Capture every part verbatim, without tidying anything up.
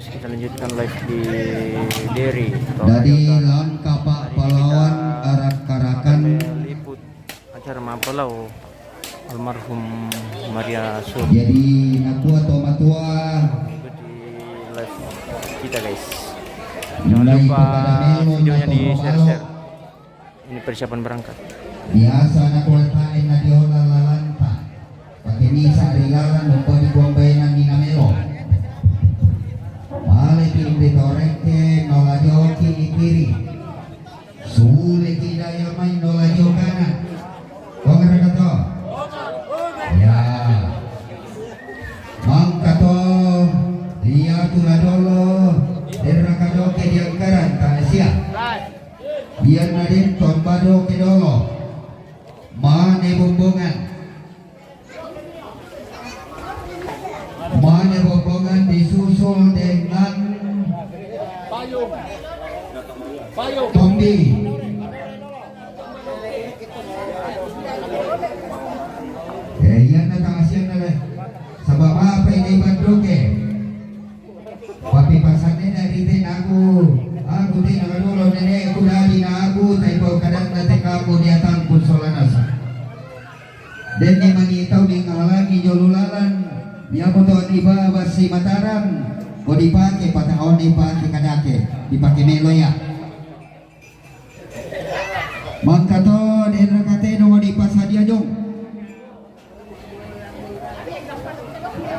Kita lanjutkan live di Deri. Jadi langkah Pak Pahlawan arak-arakan. Liput acara mapalau almarhum Maria Sur. Jadi nakuat to matua. Ikuti live kita, guys. Jangan lupa videonya di share-share. Ini persiapan berangkat. Biasa na kuwatae na diola lalanta. Pake misa ri lalan, umponi kuambaenan ni namelo. Pale ki inde toreke, nola joki ni kiri. Sule ki daya mai, nola jo kanan. Kong rekato. Ya. Mangkato. Iya tu ladolo. Derra kadoke diangkaran ta sia. Iya na den tomba doke dolo. Mane bombongan. Mane bombongan disusul dengan tombi. Eh, iya na tangasian na le. Sabab apa ini bandoke? Papi pasanena ri te naku, aku te na dolo neneku dadi naku, tai pau kadanna te kamu diatangku solanasa. Denni mani tau menghalangi jolo lalan, iamoto ni baba si Mataram, ko dipake pataoni pake kadake, dipake melo ya. Mangkato denra kateno di pasadia jong.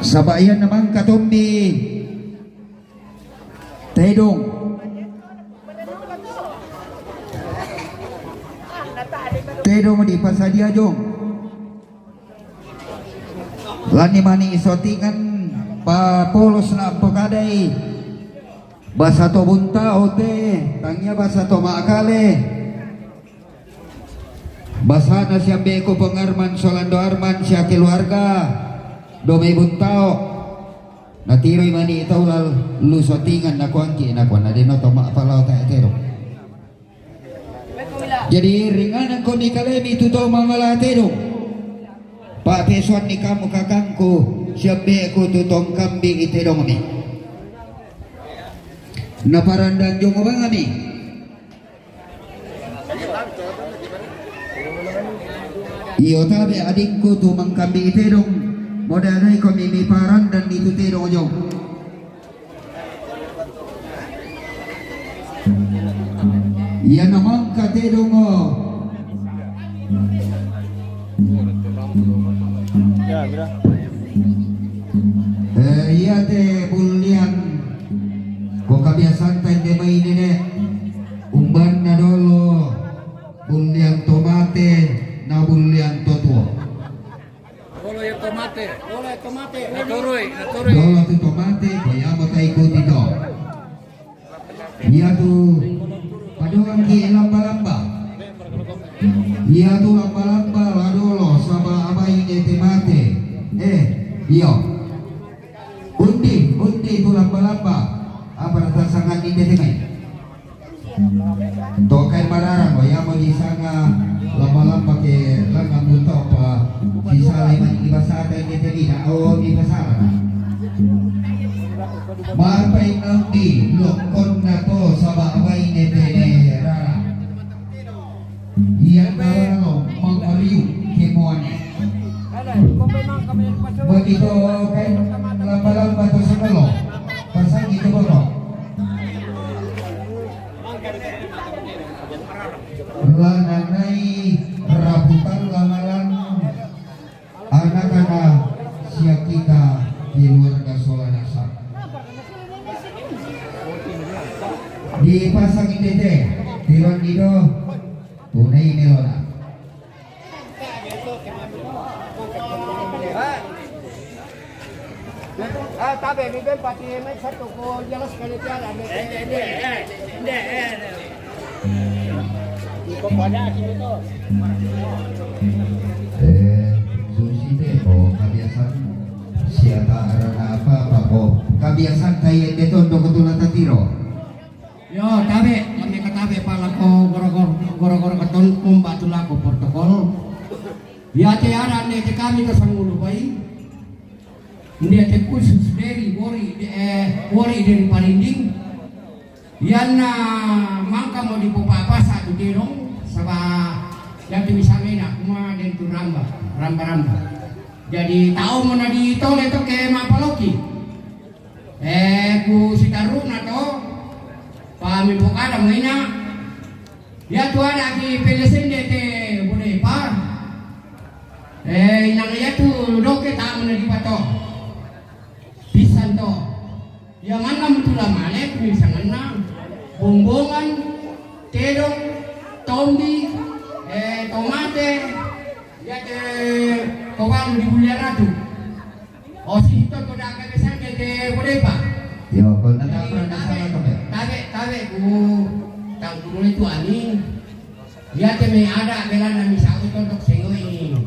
Saba ianna mangka tombi tedong. Tedong di pasadia jong. Lani mani isotingan pa polos na pokadai. Basa to bunta ote, tangia basa to makale. Basana siambeku pengarman solando arman sia keluarga. Dome buntao. Natiroi mani tau lal lusotingan nakuangki nakuan adeno to mapalao ta etero. Jadi ringanan ko ni kalemi tu to mangala tedong. Pak pesuan ni kamu kakangku siambeku tu tong kambing itedong mi. Naparandan jongo bangami. Iyo tabe adikku tu mangkambing tedong. Modanai ko mimi parandan itu tedong jong. Iya na mangka tedong o. Ya, bira. Eh, iya te bullian ko kabiasanta inde mai nene. Umbanna dolo bullian to mate na bullian to tuo. Dolo ya to mate. Dolo ya to mate. Naturui, naturui. Dolo tu to mate ko yamo ta ikuti to. Iya tu padoang ki lamba-lamba. Iya tu lamba-lamba la dolo saba abai ne te mate. Eh, iyo. Undi, undi tu lamba-lamba. Apa rata sangat ni te mai. Tokai mararang o yamo di sanga lamba-lamba ke langa muto pa sisala ima di basata ini te dina o di basata. Mapai nang di lokon na to saba abai ne te ne rara. Iya na rara lo mangariu ke moane. Bagi to kai lamba-lamba to sakalo. Pasang itu bono. Lananai raputan lamalan anak-anak siap kita keluarga Solanasa. Dipasang indete, tiron dido, tunai melona. Ah, tabe, mi ben pati mai satu ko jelas kali tiada. Ko pada sini to. Eh, susi de ko kabiasaan siata arana apa-apa ko. Kabiasaan tai ende tondo ko tula tatiro. Yo, tabe, kami katabe pala ko goro-goro, goro-goro katon kumba tulako protokol. Ya te aran ne te kami ka sangulu bai. Nde te khusus dari wori, eh, wori dari Parinding. Iyanna mangkamo dipopapasa tu tedong, saba yatu misamena kuma den tu ramba, ramba-ramba. Jadi tau mo na ditole to ke mapaloki. Eh, ku sitaruna to, pamipokada mo ina, yatu ada ki pelesende te bodepa. Eh, inang yatu doke tau mo na dipato. Pisan to. Iya manna mutula male, misanganna bombongan, tedong, tombi, eh, tomate, iya te kowalu di bulia ratu. Osi to koda kade sande te bodepa. Yo, kona tapra na sala to be. Tabe, tabe ku tangkulu itu ani. Iya te me ada belana misau tontok sengoi,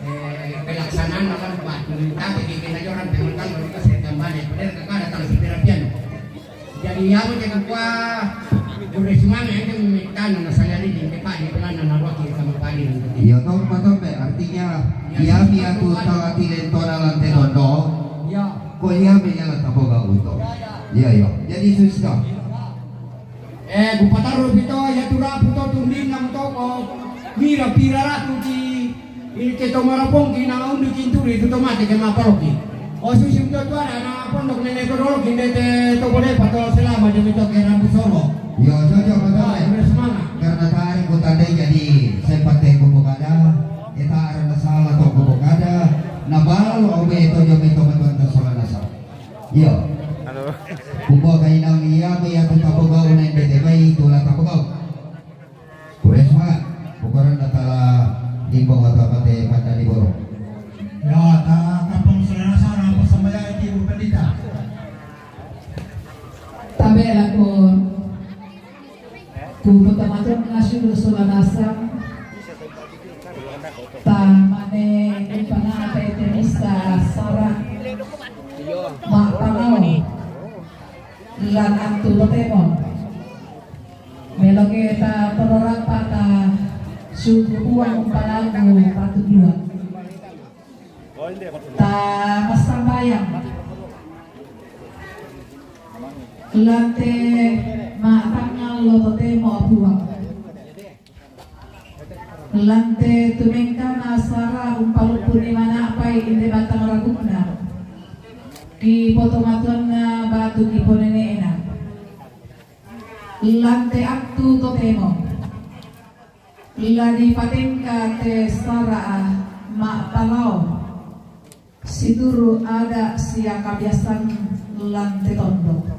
eh, pelaksanaan akan batu. Tapi di kena joran pemerintah mereka saya tambah ya. Benar kakak datang si perapian. Jadi ya mau cakap kuah. Gure sumana yang memitana na salari di depan di belana na wakil sama padi. Iya, tong, tong be, artinya, iya, iya, iya, tu tau ati lentona lante tondo. Iya. Ko iya me nyala taboga uto. Iya, iya. Jadi susah. Eh, kupataru pito, ya turapu to tumbinang toko. Mira pira ratu ki, i ke tomara pongki na undu kinturi tu tomate ke maparoki. O susi mto tuara na pondok nene ko dolo kinde te toko de pato selama de mito ke rambu solo. Yo, cocok, betul, eh. Beres mana? Karena tadi ku tandai jadi sempat tengko bokada, eta arana salah to bokada, na balo obe to jo mito betul ta sola nasa. Iya. Halo. Kumbo kainang iya, iya tu tapogau nende te bai tula tapogau. Pure semangat. Pukuran datala limbong atau pate panda di borong. Ya, ta kampung sana-sana apa sembahyang di Ibu Pendeta. Tabe lako. Ku pertama-tama syukur sola nasang. Ta mane umpana ta ite misa sara ma pangau lan antu totemo. Meloke ta tororang pata syukur uang palagu patu dua. Ta masambayang. Lante ma tangal lo totemo apuang. Lante tumengkana sara umpalupuni manapai inde batang ragukna. Ki potomatuanna batu ki ponenena. Lante attu totemo. La dipatengka te sara ma palao. Situru ada sia kabiasan lante tondok.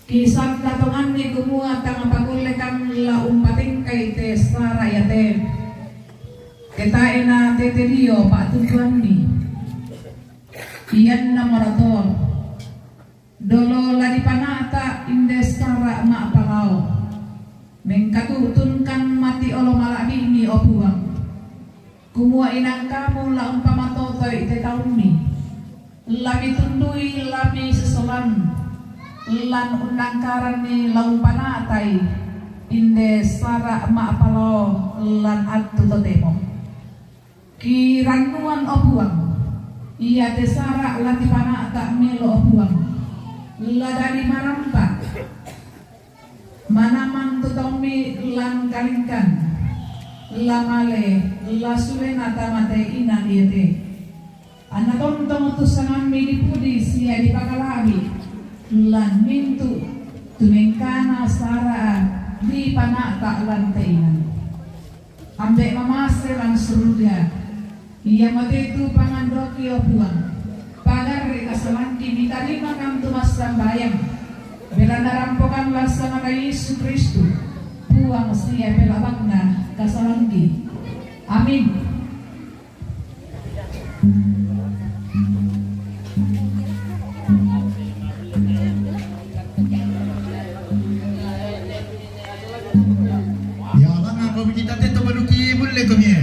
Kisanda tonganni kumua tang pakullekang la umpatengkai te sara iate. Ketaena tete dio pa'tunduanni. Ianna morator. Dolo la dipanata inde sara ma'palao. Mengkatu'tunkan mati olo mala'bi'mi, o Puang. Kumua inang kamu la umpamatotoi te taummi. La mitundui la misesolan. Lan unnangkaranni la umpanatai inde sara ma'palao lan attu totemo. Kirannuan, o Puang, iate sara la kipana'ta melo, o Puang, la dadi marampa. Manamang tu taummi lan kalingkan, la male, la sulena tamate inang iate. Anna tontong tu sangammi dipudi sia dipakala'bi, lan mintu tumengkana sara dipana'ta lan te inang. Ambe' mamase lan suruga, iamo te tu pangandoki, o Puang, pagarri kasalangki mitarimakang tu massambayang, belanna rampokan lan Sanganna Yesu Kristu, Puang sia pelabakna kasalangki. Amin. Ya, bang, aku bikin tante tu baru ki bulle ko mie.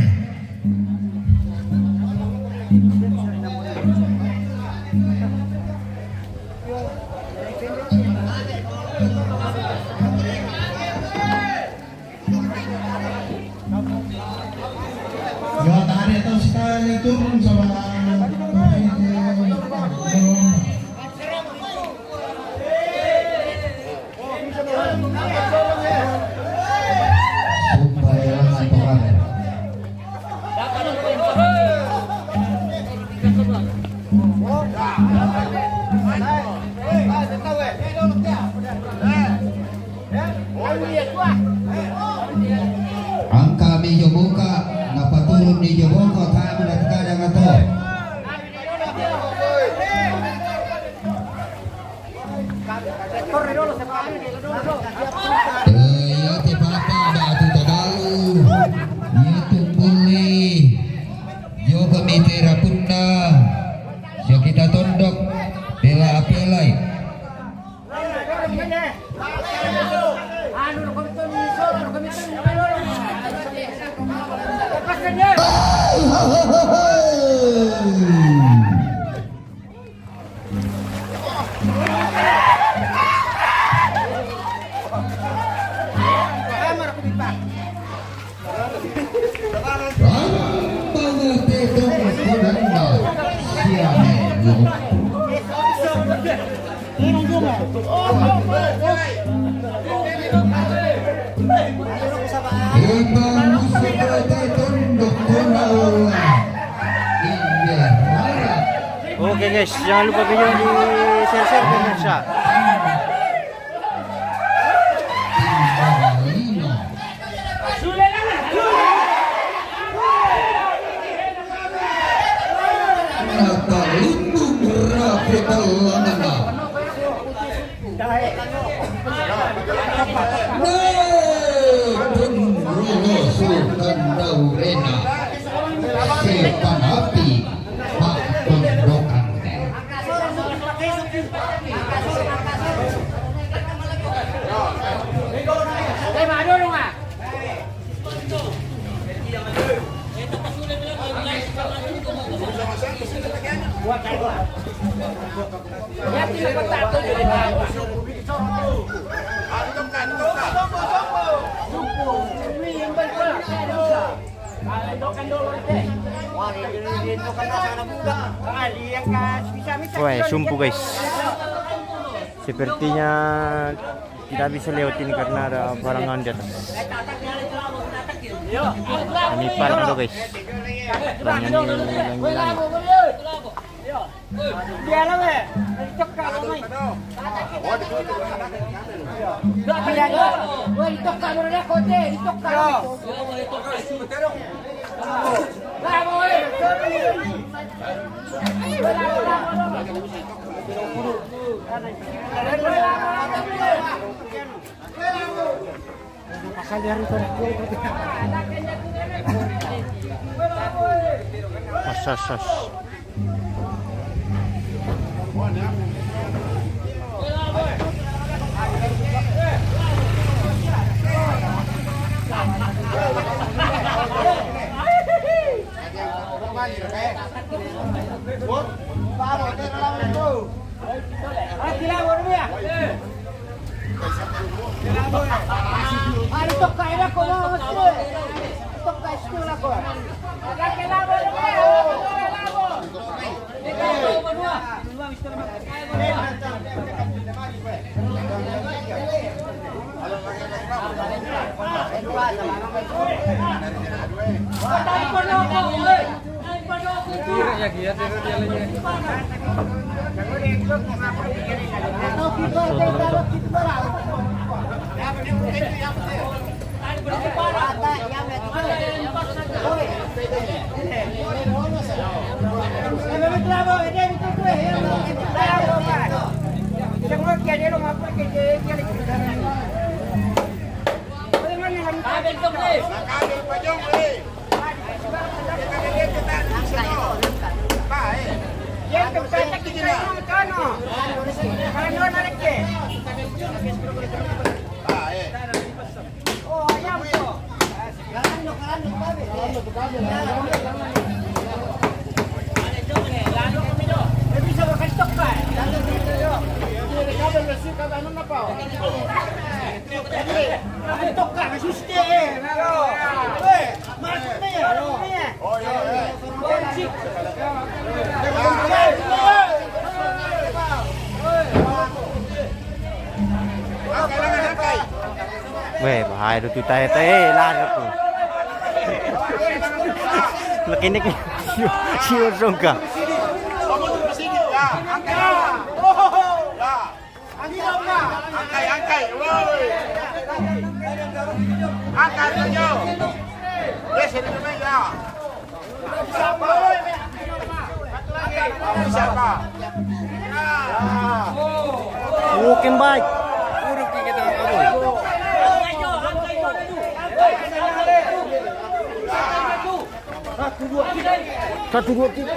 Oke guys, jangan lupa video di share-share pemirsa. Natalindung rapi talangana. Nah, pun Rolo Sultan Daurena. Sepan api, Pak Pondokan. Wah, sumpu guys. Sepertinya tidak bisa lewat ini karena ada parangan di atas. Ini palang tuh guys. Palangnya ini hilang-hilang. Mas, mas, mas. Weh, bahaya tu, tae, tae, eh, lari aku. Lagi ni, si, si Osong ka. Angkai, angkai. Woi. Angkai, angkai. Yes, ini dia. Siapa? Siapa? Walking bike. Satu, dua, tiga.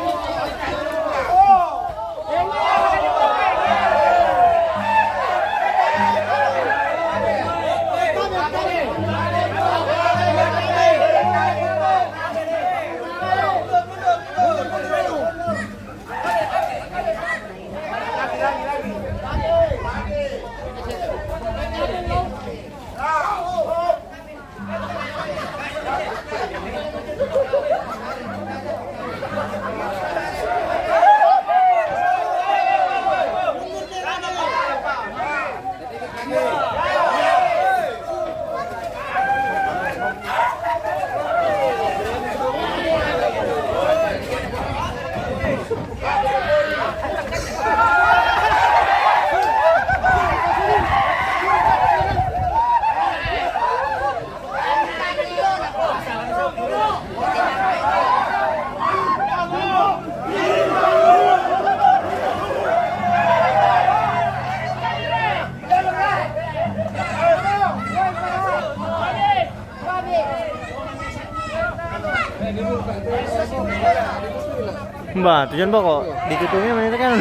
Mbah, tujuan bako ditutungi mana itu kan?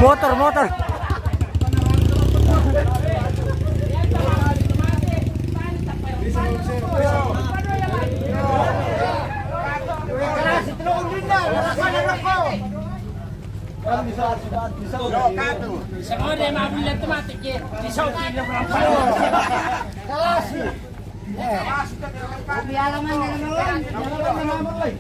Motor, motor. Semua dia mabul dan tematik je. Di Saudi dia berapa? Biar aman, biar aman.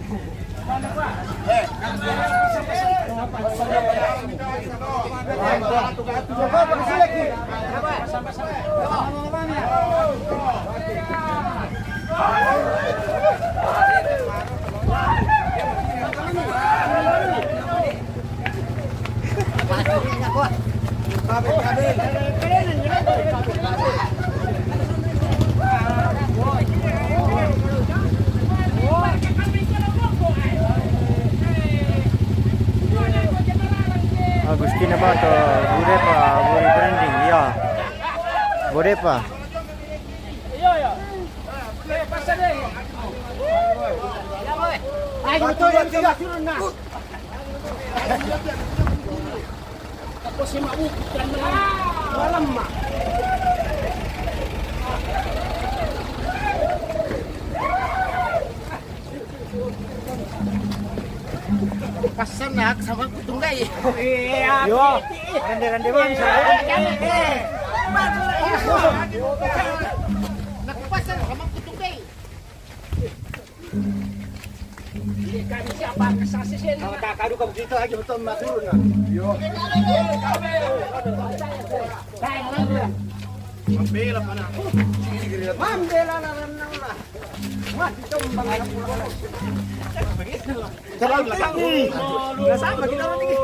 Agustina Bato, Burepa, Buri Branding, iya. Burepa. Ayo, ayo. Ayo, ayo, ayo. Tapos si Mabu, yan na lang. Walang ma. Pasan na, sa magkutunggay. Yo, rande-rande man, sa Nagpasan, sa magkutunggay. Hindi kami siya, baka sa sisin. Ang kakado ka dito, ay, ito, maduro na. Yo. Mambela ka na. Mambela na lang na. Mas, ito, mga Sarap lagi. Nasaan? Magkita mo tingin.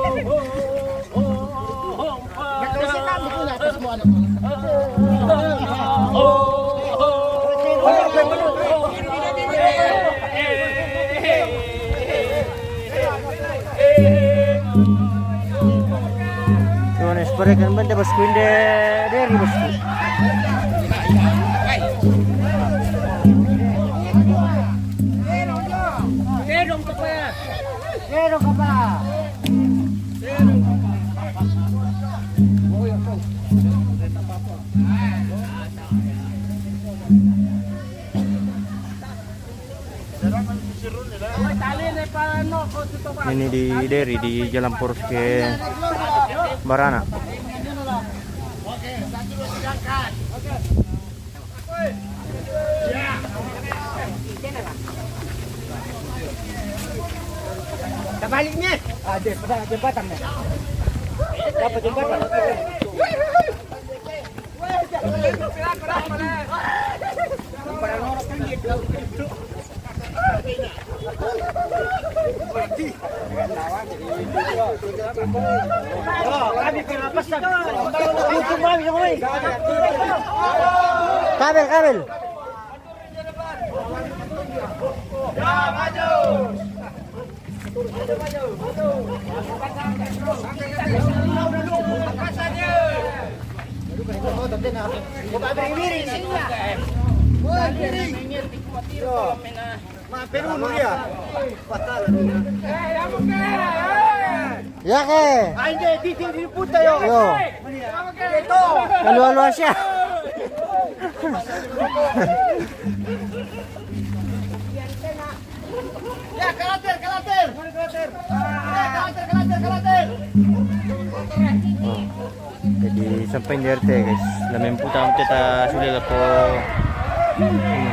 Jones, parekan banda bosku, inde deri bosku. Dedong kepala. Dedong kepala. Ini di Deri, di Jalan Poros ke Barana. Kabaliknya. Ah, dia pada jembatan, ya. Dapat jembatan. Kabel, kabel. Ya ke? Ay, hindi, di, di, di, puta, yo. Yo. Ito. Kaluwa-luwa siya. Ya, kalater, kalater. Ya, kalater, kalater, kalater. Oh. Jadi, sampay ni R T, guys. Lamin po tayo kita sulila po. Hmm.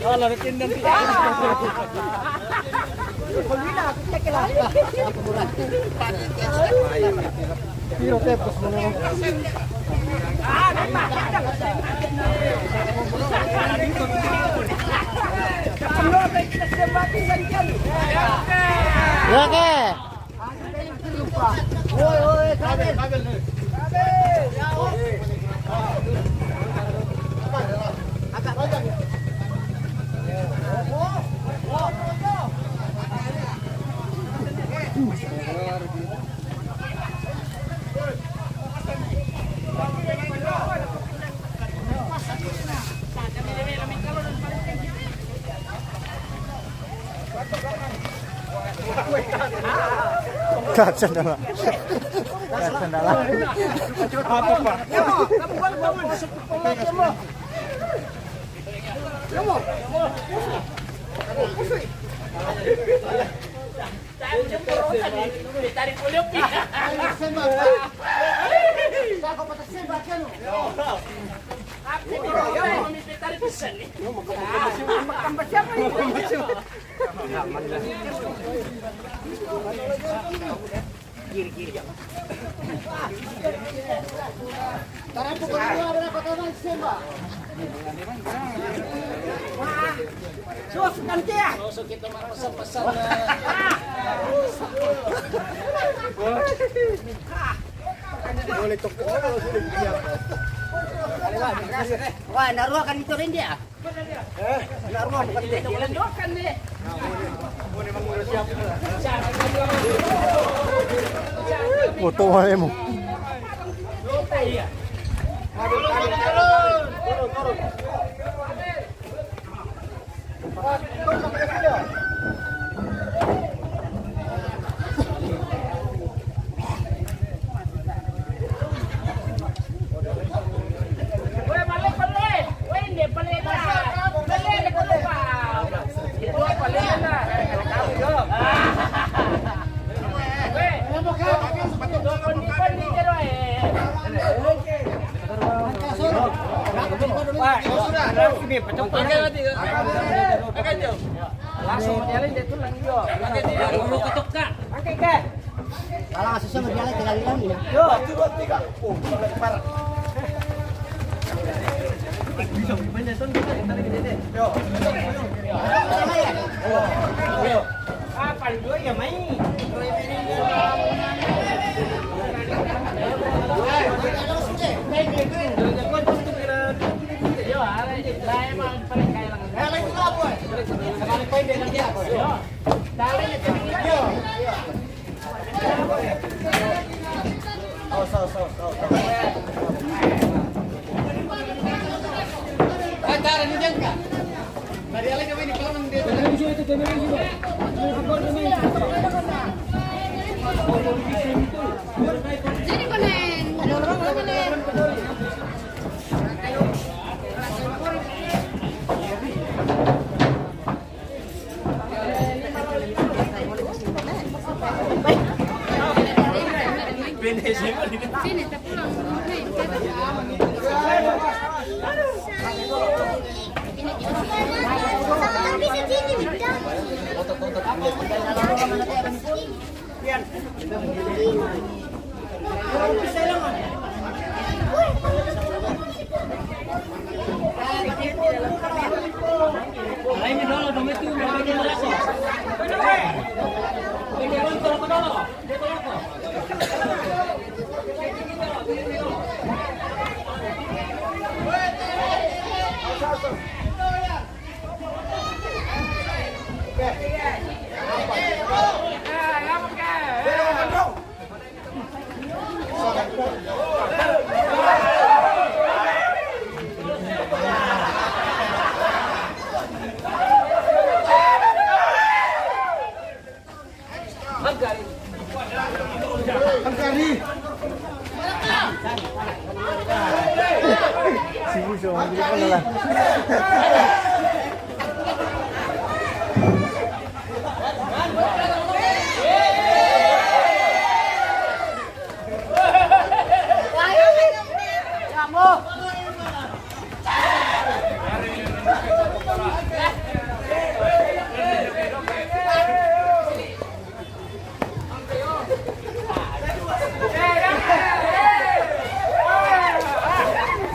Oh, lari pindah. Tiro tepos mo na. Ya ke? Kaca dalam. Kaca dalam. Apa, Pak? Sus, nanti ya. Sosok kita marah pesan-pesan. Wah, naruh kan itu rin dia. Naruh kan itu. Foto wae mo. Langsung dia lagi dia tuh lagi yo. Kalau susah berjalan tinggal bilang ya. Yo.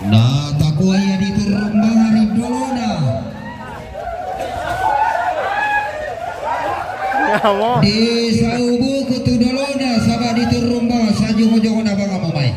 Nah, takuai ya diturun bang hari dolona. Di saubu kutu dolona, sabab diturun bang sajongo-jongona bang amo mai.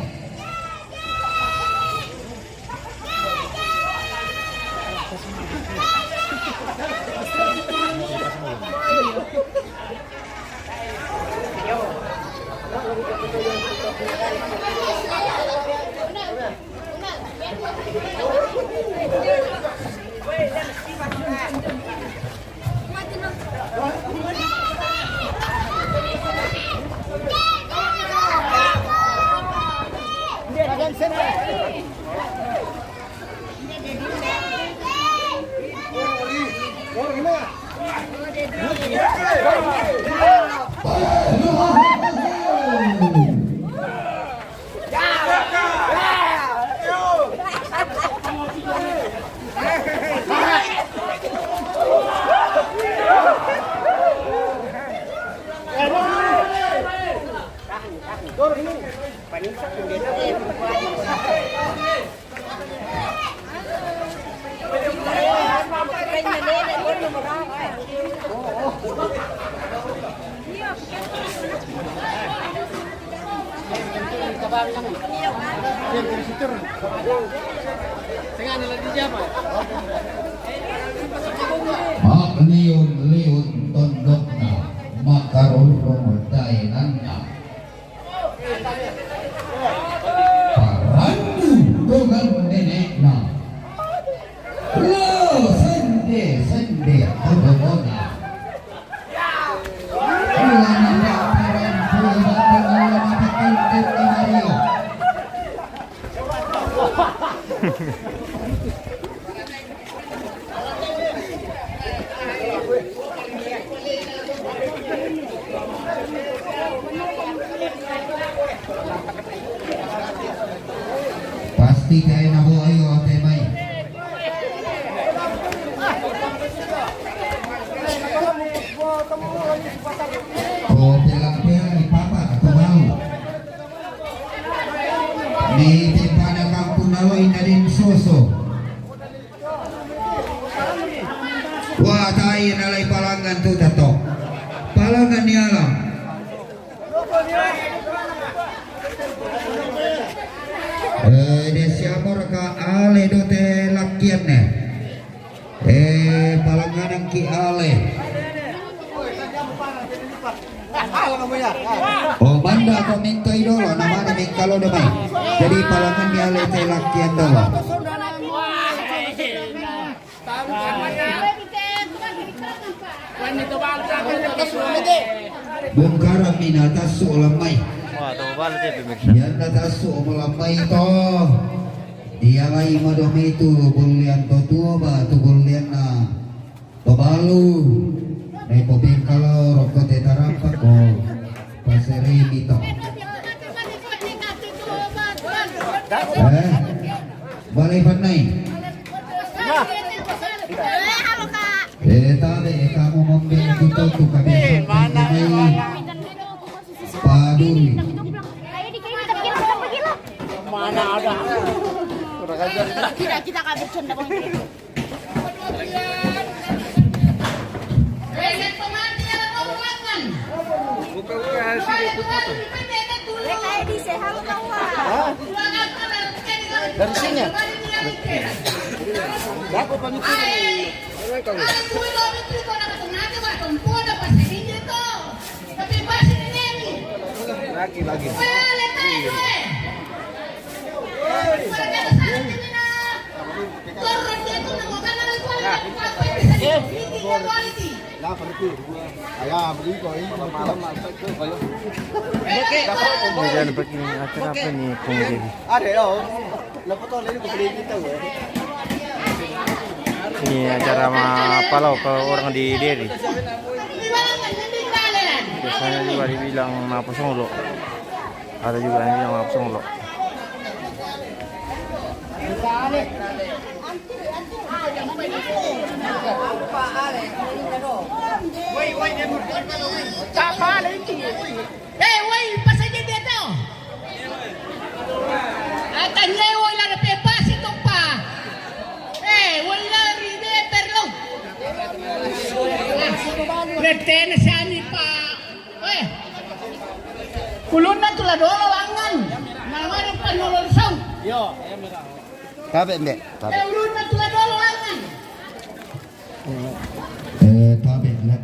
Mak liun-liun tondokna, makarurung daenanna. Parandu dongan nenekna. Lo sende-sende todongona. Ulana paparan pula tengah mata kentut di Mario. Pasti kae na ho ayo ate mai. Ko pelang-pelang ni papa atau mau. Di tempana kampung nalo ina den soso. Wa tai nalai palangan tu tato. Alangan ni alang. Eh, de siamo raka ale do te lakkianne. Eh, palanganang ki ale. Oh, banda ko minto idolo, namane mengkalo do mai. Jadi palangan ni ale te lakkian dolo. Bongkaran mi natassu lamai. Wah, to bal te pemirsa. Iya natassu lamai to. Iya lai madome itu bullian to tua ba tu bullianna to balu. Nai pobengkalo rokko te tarappa ko. Paseri mi to. Eh, balai pannai. Eh, tabe, eh, kamu membeli gitu tuh, kami mana? Paduli. Mana ada? Kita, kita akan bercanda, Bang. Dari sini. Lagi, lagi. Ini dia pakai acara apa nih, Pung Dedi? Ada ya. Ini acara ma-, apa lo, ke orang di Deri. Biasanya juga dibilang mapusung lo. Ada juga yang bilang mapusung lo. Eh, woi, passaggio dietto. Atanye woi la pepasi toppa. Eh, woi la ride perlo. Retene sani pa. Eh. Kulunna tula dolo langan. Namanya penolong sau. Yo. Tabe, Mbak. Tabe. Eh, ulunna tula dolo langan. Eh, tabe, Mbak.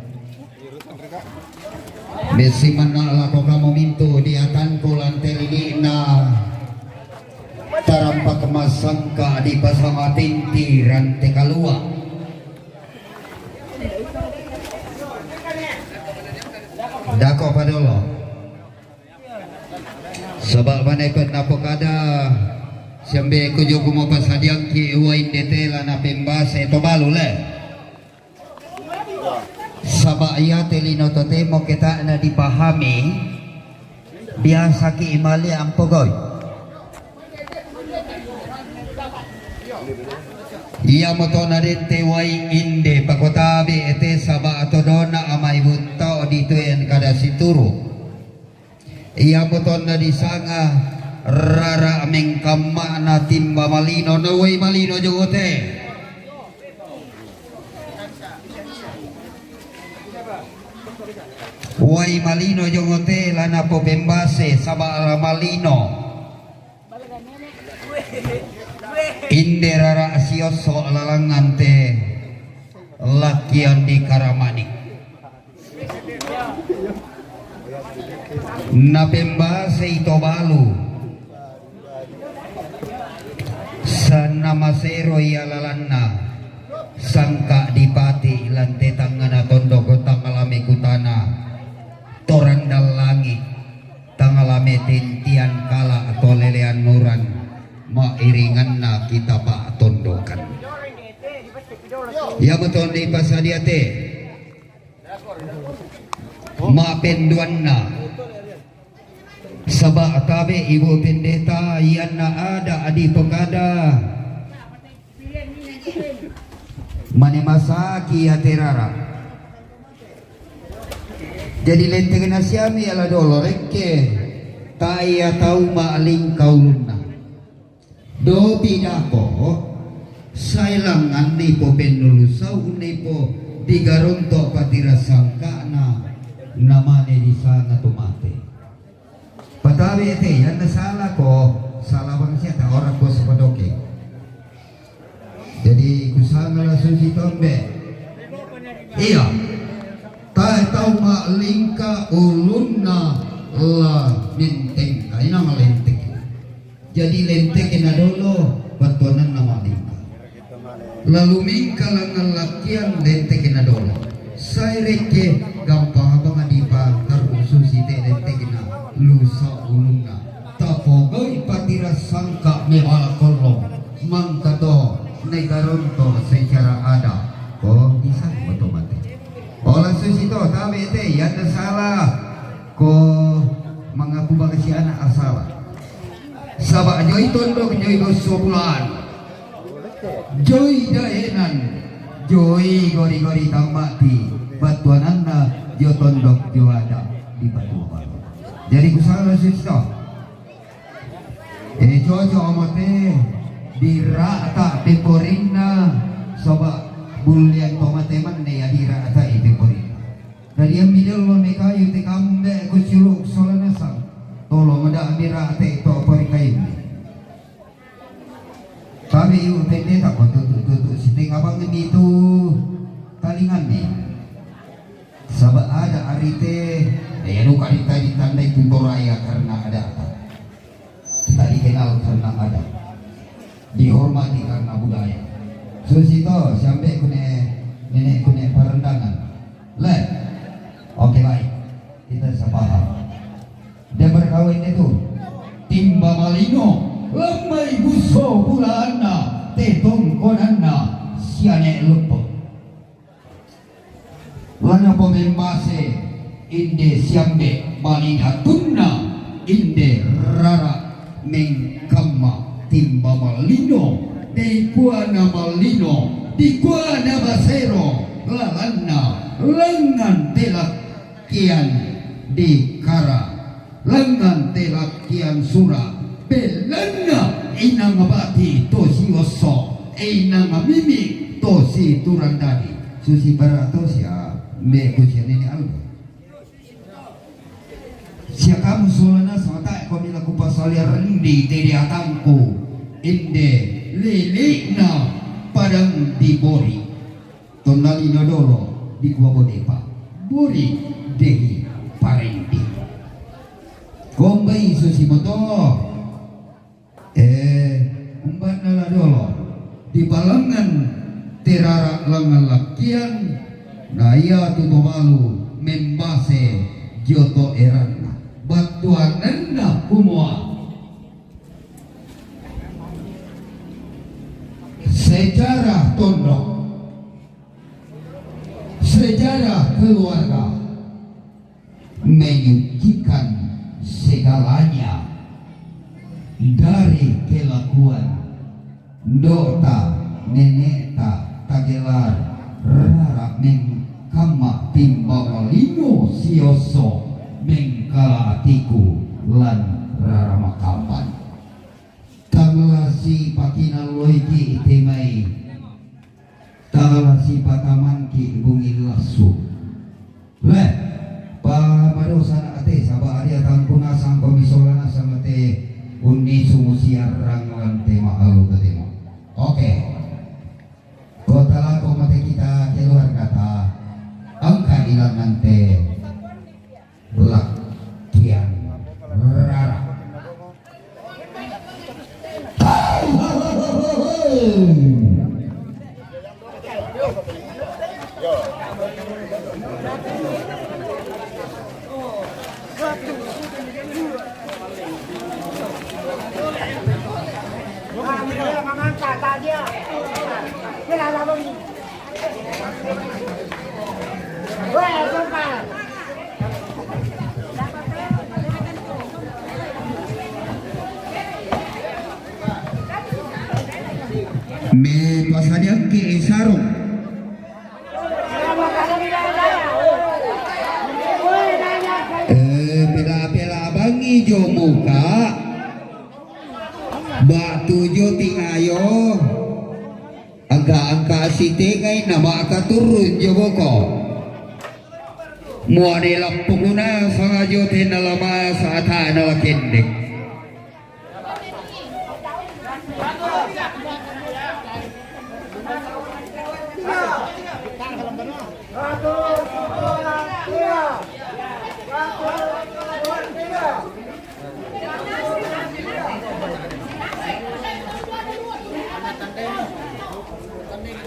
Besi menna lako kamu mintu di atanku lante ridi'na tarampak masangka di pasama tinti rante kalua. Dako padolo. Saba' manekko napokada siambe kujo kumapasadiangki uwaing detela napembase to balu le. Saba' iyate lino totemo keta'na dipahami, biasaki imali ampogoi. Iyamoto nadette wai inde pakotabe ete saba' todona amai buttao dituen kada situru. Iyamoto nadisanga rara mengkamma'na timba malino, nawai malino jogote. Wai malino jongote lana popembase saba' malino. Inde rara siosso lalangan te lakkian di Karamani. Napembasei to balu. Sanna masero iya lalanna sangka dipati lante tangngana tondok tangalame kutana torandallangi tangalame tentian kala tolelean nuran mairinganna kita pa tondokan. Iya betul di pasadiate. Mappenduanna. Saba' tabe Ibu Pendeta iyanna ada adipokada mane masaki aterara. Jadi lenteng nasiami ala dolo rekke ta iya tau ma'lingka ulunna. Dopi dako, saelanganni po pennulu sau unni po digaronto patira sangka'na. Namane disanga to mate. Patabe te, yanda sala ko, sala bang sia ta ora ko sapadoke. Jadi kusanga la susi tombe. Iya. Ta tau ma lingka ulunna la lenteng. Kaina ma lenteng. Jadi lenteke na dolo, battuananna malingka. Lalu mingka langngan lakkian lenteke na dolo. Sai rekke gampang banga dipa terkhususi te lenteke na lusa ulunna. Tapogoi patira sangka mewala kollo. Mangkato negaronto secara ada. Oh, bisa otomatis. Ola susi to, tabe te, yanda salah. Ko mangaku bangsi anak asala. Saba joi tondok joi dosso bulan. Joi daenan. Joi gori-gori tau mati. Battuananna jo tondok jo ada di Patua Baru. Jadi kusala susi to. E coco amate dirata peporinna saba bullian pamate manne ya dirata i peporinna. Dari yang midel lo me kayu te kambe ku siru sola nasang. Tolo mada mira te to pori kayu. Kami yu tende tak ko tutu tutu siting abang ini tu talingan ni. Saba ada ari te, ya duka dita ditandai tu Toraya karena ada apa. Kita dikenal karena ada. Dihormati karena budaya. Susito, siambe kune, nenek kune parendangan. Le. Oke, baik. Kita sepaham. Dan berkawin itu timba malino, lemai buso bulana, tetongkonanna, siane lepo. Lana pomembase inde siambe malidatunna inde rara mengkamma timba malino, dikuana malino, dikuana basero, lalanna lengan telak kian dikara. Lengan te lakkian sura, belenna inang bati to si osso, inang mimi to si turandadi. Susi bara to sia, me ku sia nene alba. Sia kamu solana sota ko mila ku pasali rendi te di atangku, inde lilikna padang di bori. Tonnalino dolo di kua bodepa. Buri dehi parendi. Kombai susi moto. Eh, umbanna la dolo. Di palengan terara lengan lakkian. Na iya tu babalu membase joto eranna. Battuananna kumua. Sejarah tondok. Sejarah keluarga menyucikan segalanya dari kelakuan ndota nenekta tagelar rara mengkamma timba malino siosso mengkala atiku lan rara makamban. Tangla si pakinalloiki temai Tala sipatamanki bungi lassu. Leh, pa madosa na ate saba adia tangku nasang pamisola nasang ate unni sumusiarrang lan tema alu tatemo. Oke. Kota lako mate kita keluarga ta. Angka ilangan te. Lakkian rara. Me pasadiangki sarung. Eh, pela-pela bangi jo muka. Batu jo tingayo. Angka-angka sitengai na maka turun jo boko. Muane lappukuna sangajo tenna lama saatana lakendek.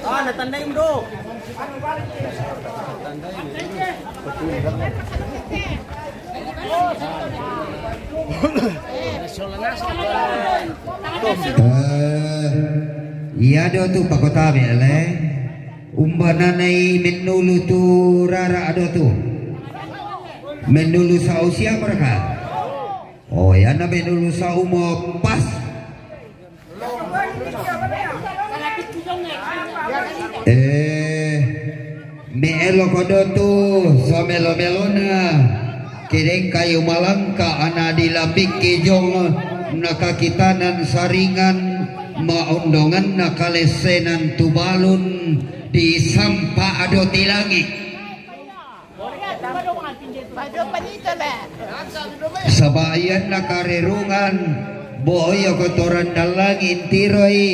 Ah, natandai, Bro. Eh, iya do tu pakota bele. Umbananai mennulu tu rara do tu. Mennulu sa usia mereka. Oh, yana mennulu sa umo pas. Eh, me eloko do tu so melo-melona. Kedeng kayu malangka ana dilapik kijong nakakitanan saringan maondongan nakalessenan tubalun di sampa ado tilangi. Sabayan nakarerungan, boyo kotoran dallangi intiroi,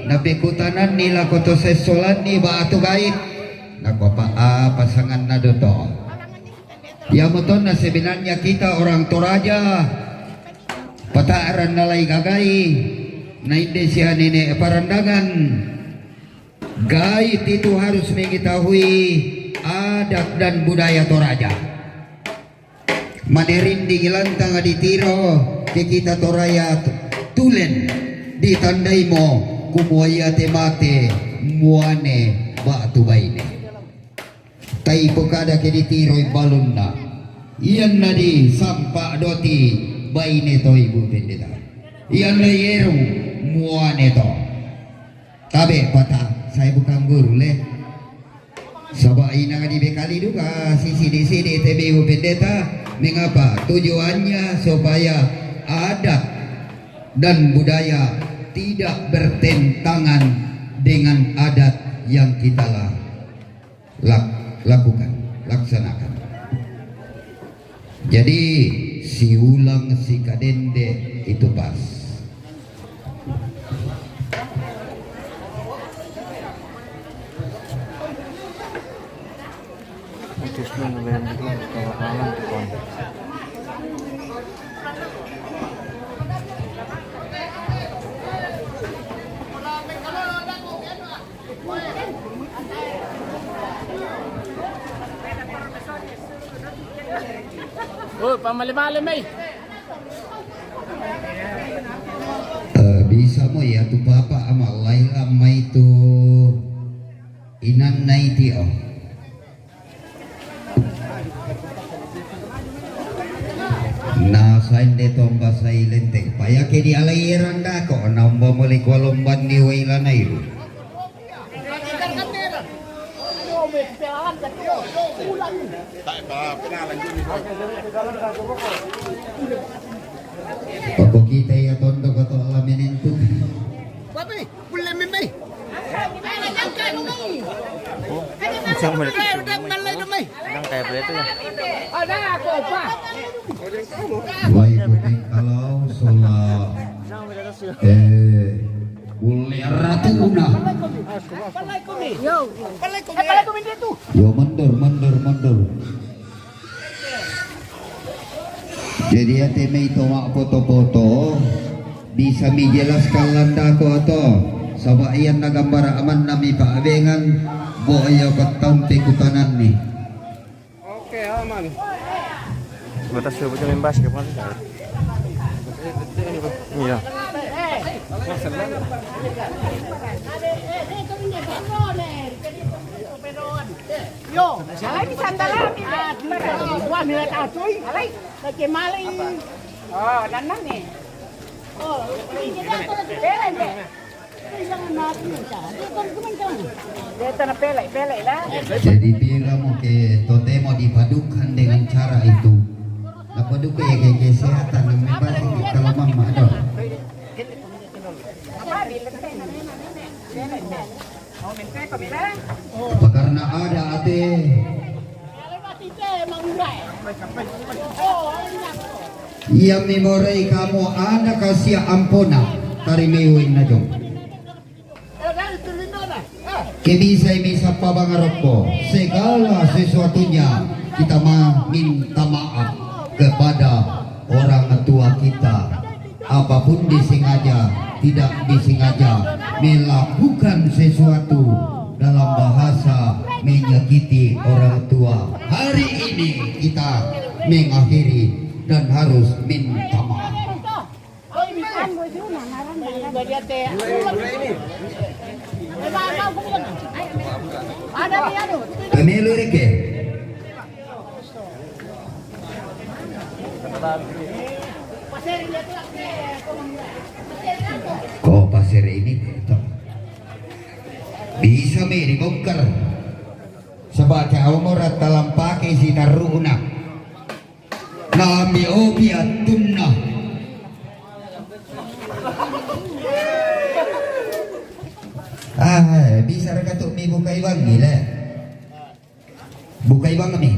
napekutananni lako to sessolanni batu gait. Nakuapa apa sanganna doto. Yamotonna sebenarnya kita orang Toraja, pata'ran nalai gagai, nainde sia nene parandangan. Gait itu harus mengetahui adat dan budaya Toraja. Manerinding lantang ditiro ke kita Toraja tulen ditandaimo kumuaia te mate muane batu baine. Tai pokada ke ditiroi balunna. Ianna di sampa doti baine to Ibu Pendeta. Ianna ieru muane to. Tabe pata, saya bukan guru le. Saba inang dibekali duka sisidi-sidi te Ibu Pendeta. Mengapa? Tujuannya supaya adat dan budaya tidak bertentangan dengan adat yang kita la-, lak-, lakukan, laksanakan. Jadi siulang si kadende itu pas. Oh, pamale-male mai. Eh, bisa mo ya tu papa ama lai lamai tu inan naiti oh. Na sainde tomba sai lenteng. Payake di alai eranda ko naomba mole kualomban ni wailana iru. Pako kita ya tondo ko to alamenen tu. Babe. Kulle membai. Bisa mulai. Udah, udah, mulai, udah, mai. Bilang kayak berapa ya? Ada aku apa? Wai kuning kalau sola. Eh, kulle ratu una. Yo. Eh, pala kumi dia tu. Yo, mundur, mundur, mundur. Jadi ate mei to mappoto-poto, bisa mijelaskan landako ato, saba ianna gambara amanna mipa'bengan, bo iya pattaung pekutananni. Oke, aman. Batas dua puluh main basket, kan? Iya. Yo, alai mi sandalami. Wah, mila tatoi. Alai, lagi maling. Oh, nanam nih. Oh, ini dia tuh lagi bela nih. Dia tanah pelek, pelek lah. Jadi bilang oke, totemo dipadukan dengan cara itu. Apa duka ya ke kesehatan yang membahas kalau mama ada. Apa bilang? Apa karena ada ate? Ia memorei kamu anak kasia ampona, tarimewe najong. Kebisai misa pabangarokko, segala sesuatunya kita meminta maaf kepada orang tua kita. Apapun disengaja, tidak disengaja melakukan sesuatu dalam bahasa menyakiti orang tua. Hari ini kita mengakhiri dan harus minta maaf. Pemilu rike. Ko pasir ini to. Bisa mi dibongkar. Sebab te umur talam pake si taruna. Nami opi atunna. Ah, bisa raka tu mi bukai bangi le. Bukai bangi mi.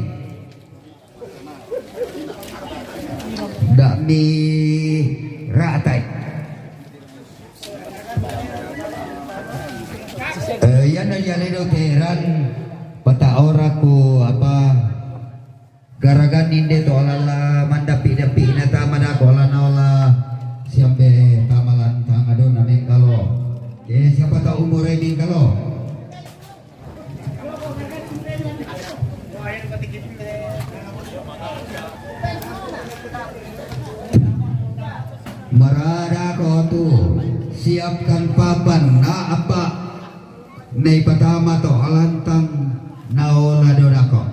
Dak mi ratai. Eh, iya na iya ledo keran pata ora ku apa garagan inde to alala mandapi-dapi ina tama dako lana ola siampe tamalan tanga dona mengkalo. Eh, siapa tahu umur ini kalau Marada ko tu, siapkan papan na apa nei patama to alantang naola dodako.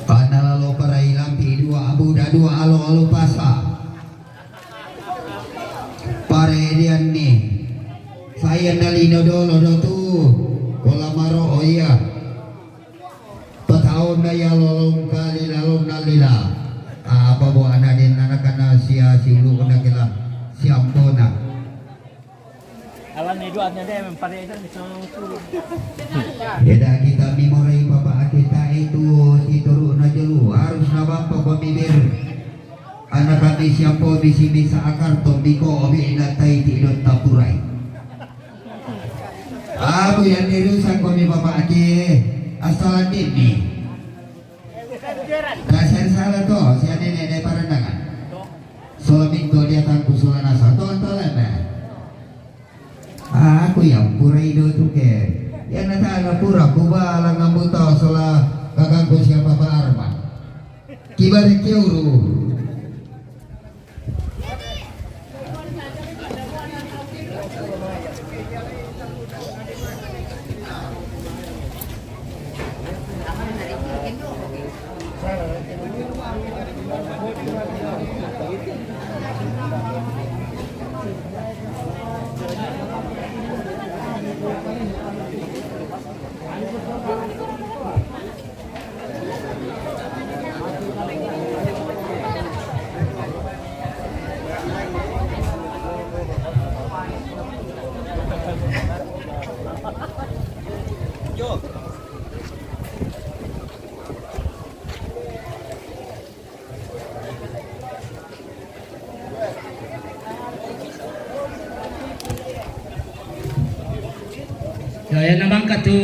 Ana lalo parai lampi dua abu da dua alo alo pasa. Paredianni. Saya nalino dolo do tu. Kola maro, oh iya. Pataona ya lolong kali lalon nalila. Apa bo anak den anak kana sia siulu kena kela siampona. Alam ni dua nya dia mempare itu ni sama tu. Eda kita mimorai papa kita itu si turu na jelu harus na bapa pemibir. Anak kami siampo bisi bisa akar to biko obi ina tai ti don tapurai. Aku yang dirusak kami bapak aki asal dini. Kasihan salah to, si ane ne parandangan. Sola minto dia tangku sola nasa to antalan. Aku yang pura ido tuke. Ya na tala pura kuba langambuta sola kakangku siapa ba arma. Kibare kiuru. Ya, ya, nabangka tu.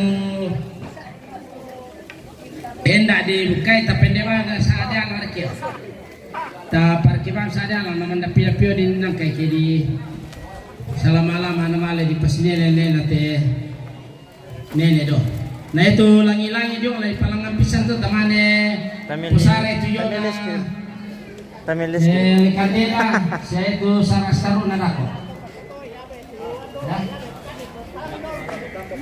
Enda di bukai tapende bana sadia lagi. Ta parkiban sadia na mandapi-dapi di nang kai kedi. Salama-lama na male di pasinele-nele te. Nene do. Na itu langi-langi juga lai palangan pisan tu tamane. Tamil pusare itu juga. Tamil Rizky. Tamil Rizky. Eh, kandela, saya itu sarang-sarung na dako. Ya.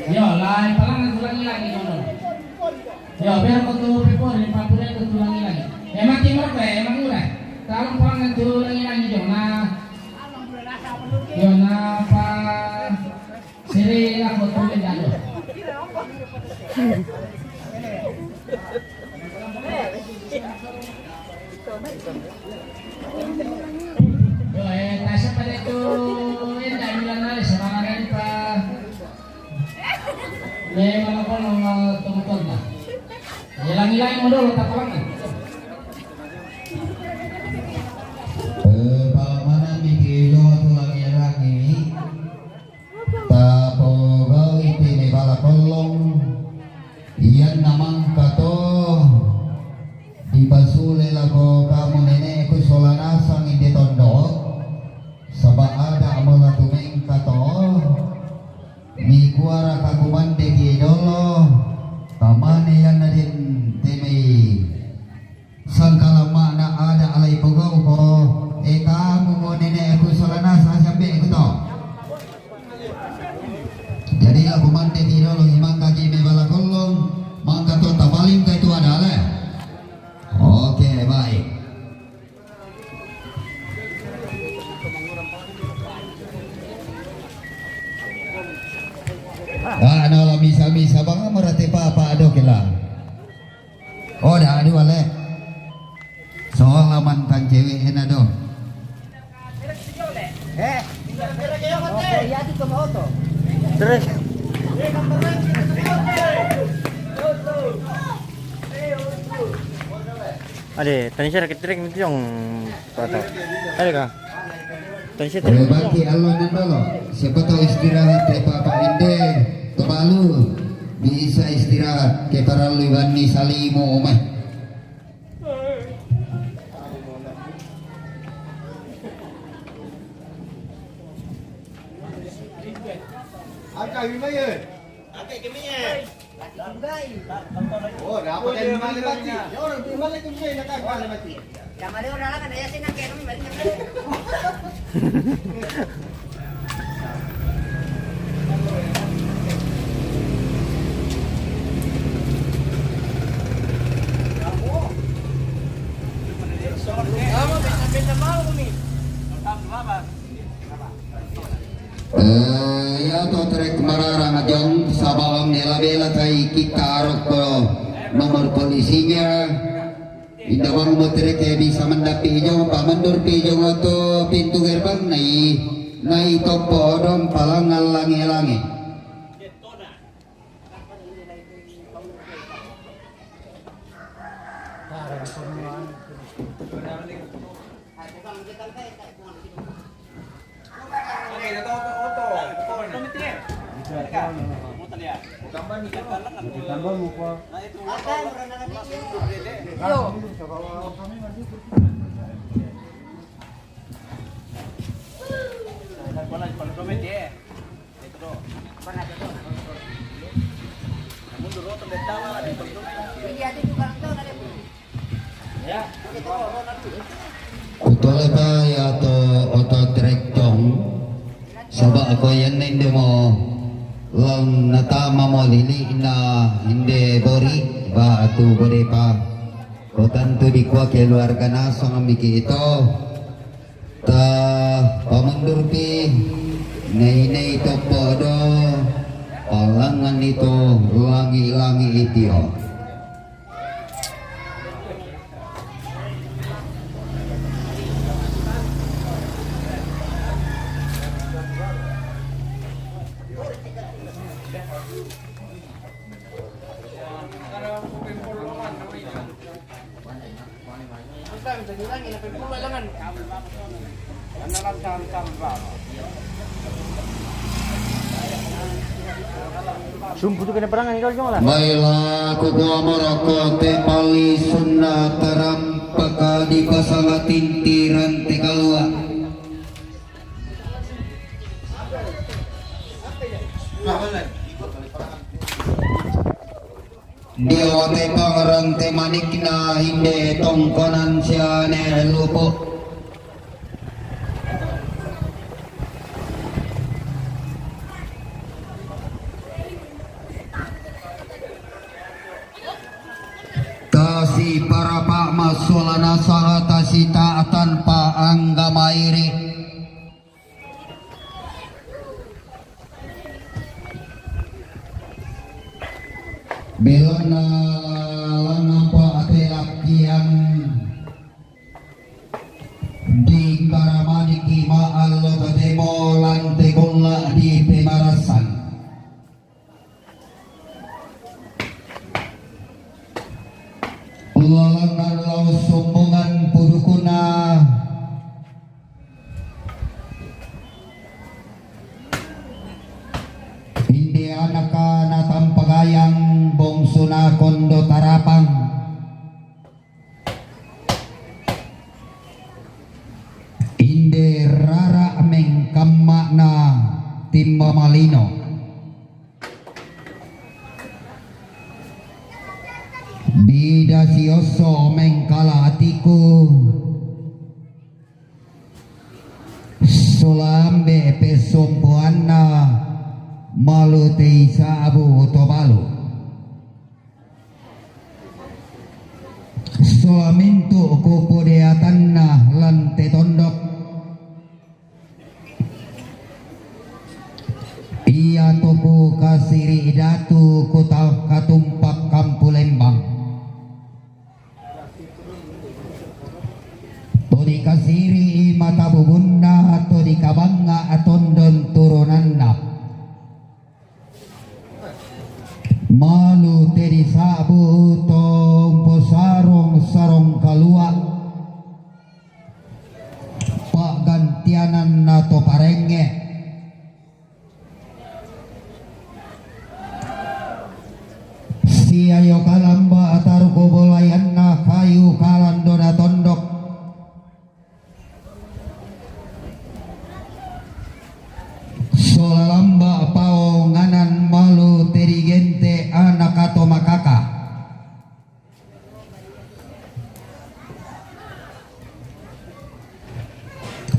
Yo, lai palangan tu langi-langi dulu. Yo, biar kau tu pepor ni papure tu tu langi-langi. Emang timur ko, emang murah. Tolong palangan tu langi-langi dong. Nah. Yo, napa? Siri aku tulen dado. Yo, eh, tasa pada tu, eh, tak bilang ada, Eh, mana pun, eh, kebetulan. Hilang-hilang modal, tak kawan. Eh, pala manami ke jo tu lagi-lagi. Tapogau' ite me' bala kollong, iyanna mangkato dipasule lako kamu nene'ku sola nasang inde tondo', saba' ada' mola tu mengkato, mi kuara kakumande ki dolo, tamane iyanna den te me' sangkalamma'na ada' alai pogau'ko, e kamu mo nene'ku sola nasang sambe'ku to. Jadi aku mande ki dolo, mangka ki me' bala kollong, mangka to tapaling kai tu ada' le. Oke, baik. Ah, no, la misa-misa bang merate papa ado kela. Oh, dah adu ale. Soal laman kan cewek enak do. Eh, iya tu sama oto. Terus. Ade, tanya saya rakyat trek nanti dong. Ada kah? Tanya saya trek. Bangki allo nandolo. Siapa tahu istirahat ke papa inde. Kebalu. Bisa istirahat ke parallu iwanni salimu omah. Angka lima ya. Angka lima ya. Oh, dapat yang lima lagi. Ya orang lima lagi bisa nak angka lima lagi. Sama dia orang lah kan, ya, sih, nak kayak kami balik. Eh, ya to trek mararang ajong, sabalam nela bela kai kita arok ko nomor polisinya. Inda bang mo trek bisa mandapi ijong, pamandur pi ijong oto pintu gerbang nai, nai topo odong palangan lange-lange. Kutole pa ya to oto trek tong, saba' ko yanne inde mo lang natama mo lili' na inde bori' ba atu bore pa. Ko tantu dikua keluarga nasang miki ito. Ta pamundur pi, nei-nei toppo do, palangan ito langi'-langi' itio. Sumpu tu kena perangan ni kau jangan lah. Baiklah, kuku amor aku te pali sunna tarampaka di pasanga tintiran te kalua. Dio te pangrang te manikna inde tongkonan siane lupu. Tasi parapa masolana saha tasi ta tanpa angga mairi. Belana lana pa ate lakian di karamani ki ma'allo totemo lante kolla di pemarasan. malino. Bida sioso mengkala atiku, solambe pesompoanna malu te isa'bu to balu. Sola mintu' kupodeatanna lan te tondok. Iato kukasiri' datu kuta-, katumpak kampu lembang. To dikasiri'i mata bubunna, to dikabangnga tondon turunanna. Malu te disa'bu to umposarong-sarong kalua', pa'gantiananna to parengnge'. Siayo kalamba taruko bolayanna kayu kalandona tondok. Sola lamba paonganan malu te digente' anaka to makaka.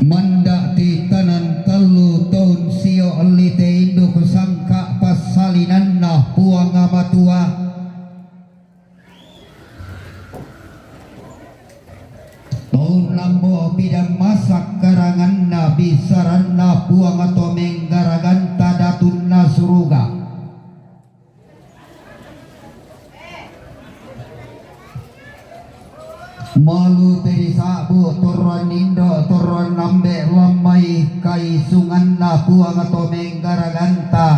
Manda' titanan tallu toun sio' li te induk sangka' passalinanna Puang Matua. Toun lambo pidan masak karanganna bisaranna Puang to menggaraganta datunna suruga. Malu te disa'bu torroan indo', torroan ambe' lammai kaisunganna Puang to menggaraganta,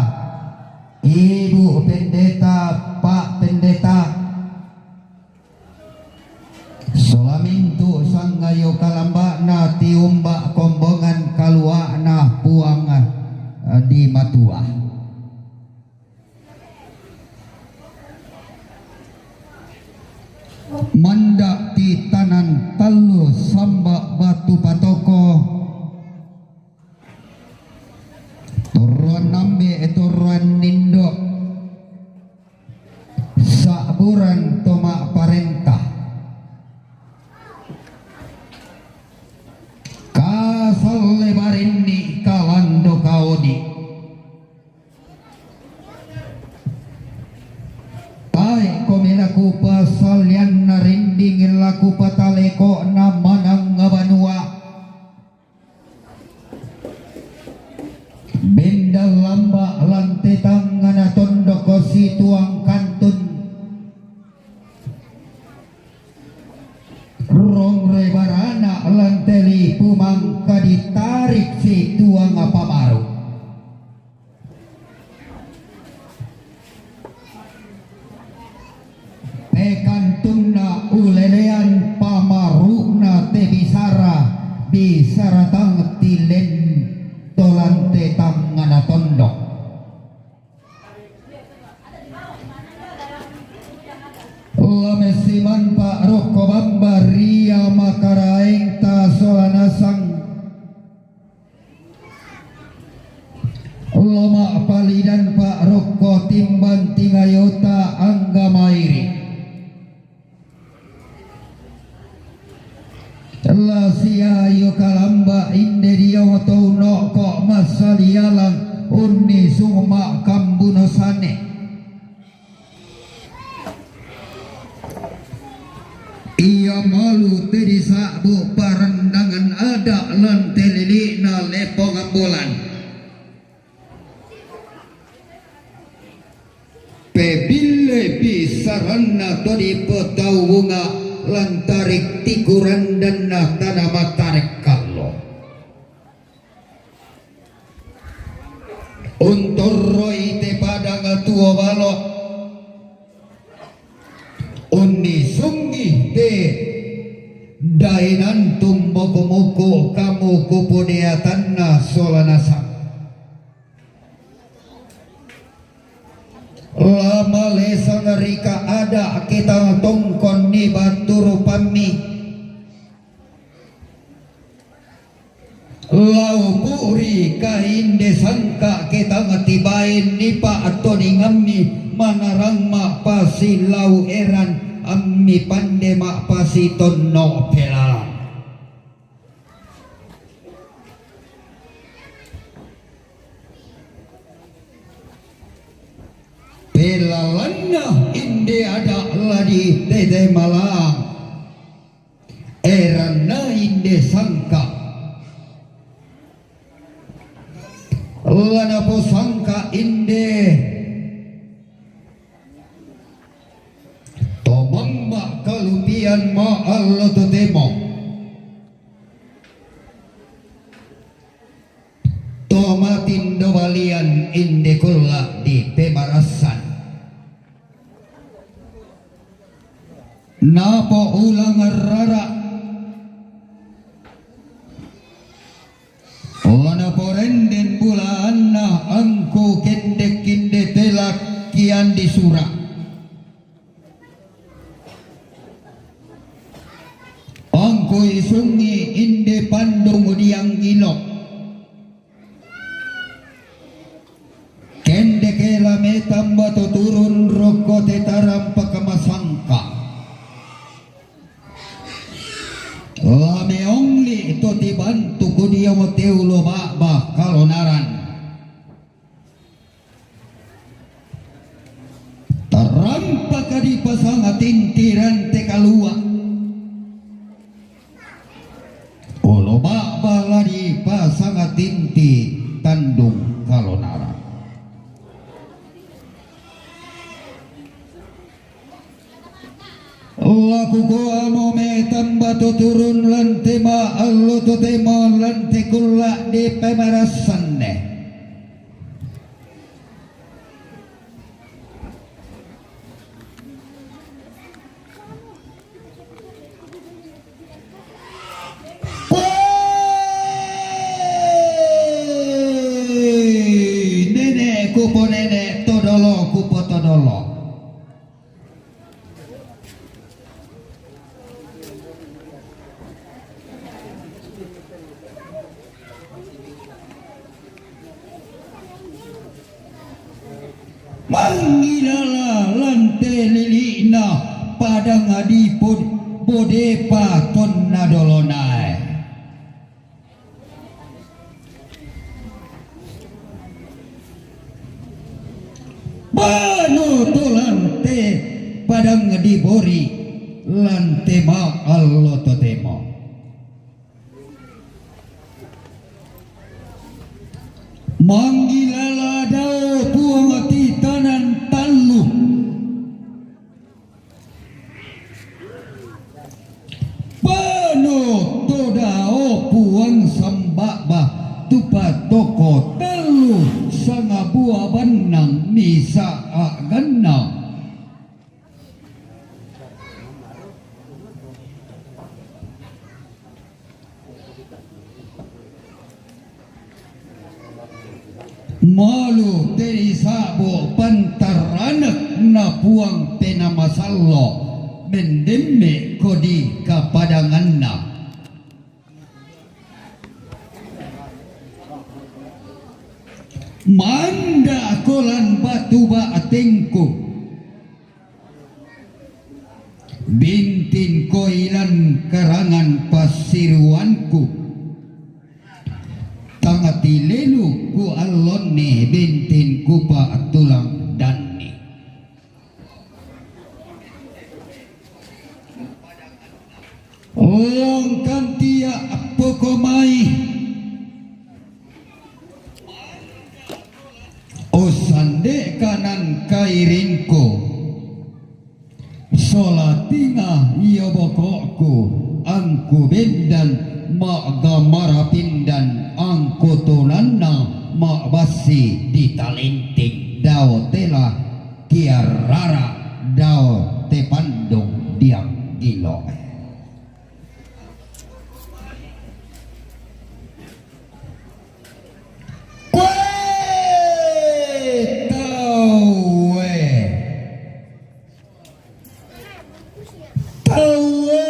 Ibu Pendeta, Pak Pendeta. Sola mintu' sangayo kalamba'na tiumba kombongan kalua'na Puang, eh, di Matua. Manda' titanan tallu samba' batu patoko. Torroan ambe', torroan indo', sa'buran to ma'parenta. Kasalle barinni kalando kaodi. Tae' komi laku pasallianna rinding laku pataleko na manang banua. Benda lamba' lan te tangngana tondok situang kantun. Rongre barana lan te lipu mangka ditarik situang pamaru. Te kantunna ulelean pamaru'na te bisara, bisara tang tilen to lan te tangngana tondok. Lamessimanpa' rokko bamba ria makaraengta sola nasang. Loma'palidanpa' rokko timbang tingayota angga mairi'. La siayu kalamba inde dio to uno'ko' massalialang unnisung ma'kambuno sane. Ia malu te disa'bu parandangan ada' lan te lili'na Lepongan Bolan. Pebille pisaranna to dipetau bunga' lan tarik tikurandanna tana matarek kallo. Untorroi te padang tuo balo'. Unnisungngi te daenan tumboko-moko kamu kupodeatanna sola nasang. La malesang rika ada' kita tongkonni battu rupammi. Lau puri ka inde sangka' ke tangati baen ni pa'toningammi manarang ma'pasi lau eran ammi pande ma'pasi tonno' pelalang. Pelalanna inde ada' la ditete malaang. Eranna inde sangka'. La naposangka' inde to mamma' kalupian ma'allo totemo. To matindo balian inde kulla' dipemarassan. Napoulang rara'. La naporenden bulaanna angku kendek inde telakkian disura'. Angku isungi inde pandung dianggilo. Kendeke la metamba to turun rokko te tarampak masangka. La meongli to tibantu ko dio teulo ba'ba kalonaran. Tarampaka dipasanga tintiran te kalua'. Olo ba'ba la dipasanga tinti tandung kalonara. La kukoamo metamba to turun lan te ma'allo totemo lan te kulla' dipemarassanne. Woi, nene'ku po nene', todolo'ku po todolo'. Mangngilala lan te lili'na padang dipod-, bodepa tonna dolonae. Bano to lan te padang dibori lan te ma'allo totemo. Mangngilala dao Puang titanan tallu. Bano to dao Puang samba'ba tu patoko tallu sangabua bannang misa' a'gannang. Molo te risa'bo pantaranakna Puang Penaa Masallo', mendemme'ko di kapadanganna. Manda'ko lan batu ba'tengku. Bintingko ilan karangan passiruanku. Tangati lelu ku allonni bintingku pa'tulang danni. Ongkantia' pokomai. Ussande' kanan kairingku. Sola tinga io boko'ku, angku bendan ma'gamara pindan, angku tunanna ma'bassi di talinting, dao tela kiarrara, dao te pandung diang giloe. Koe taue. Taue.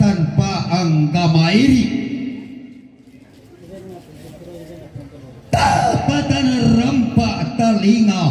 tanpa angga mairi. Tapatanarampa talinga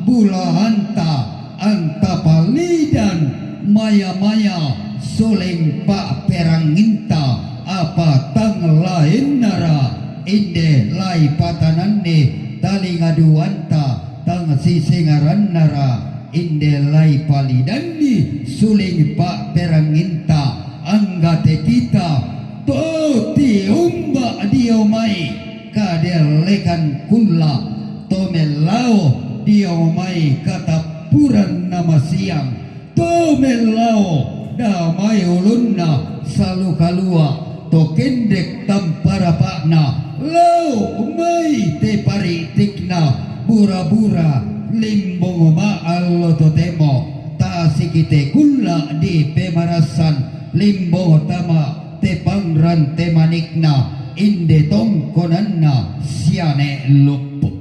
bulahanta, antapalidan maya-maya suling paperanginta, apa tang laennara inde lai patananni talinga duanta, tang sisingarannara inde lai palidanni suling paperanginta, angga te kita to tiumba dio mai kadellekan kulla, to mellao dio mai katappuran namasiang, to mellao damai ulunna salu kalua, to kendek tamparapa'na, lao mai te paritikna bura-bura, limbong ma'allo totemo, tasikite kulla di pemarasan, limbong tama te pangrante manikna, inde tongkonanna siane luppu.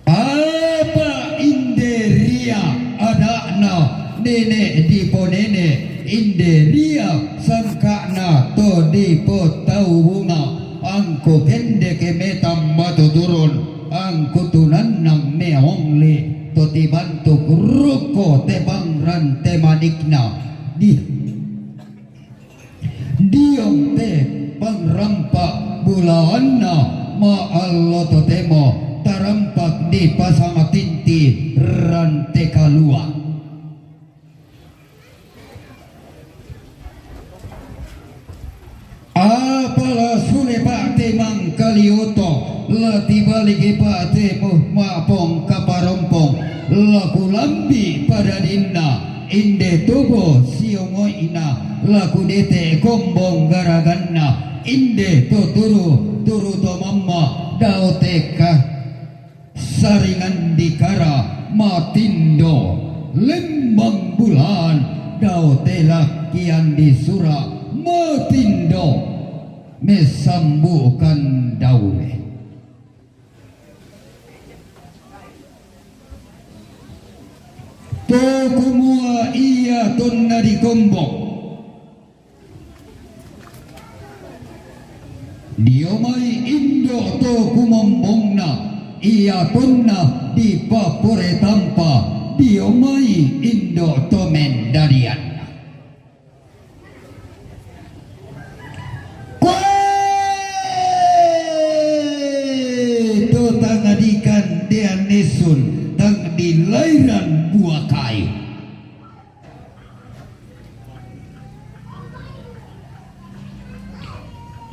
Apa inde ria ada'na nene diponene, inde ria sangka'na to dipotau bunga, angku kendeke metamba to turun, angku tunannang meongli to tibantuk rukko te pangrante manikna di Diong te pangrampa bulaanna ma'allo totemo tarampak di pasang tinti rante kalua. Apala sule pa'te mangkalioto, la tibaliki pa'te mu-, ma'pong kaparompong, la kulambi padadinna, inde tubo siongo'na, la kudete kombong garaganna, inde to turu, turu to mamma, dao teka saringan dikara matindo, lembang bulan dao telakian disura matindo, mesambukan daule. To kumua ia tonna dikombong. Dio mai indo to kumombongna, ia tonna dipapore tampa, dio mai indo to mendadianna. Koe to tangadikan dean nesun tang dilairan buah kayu.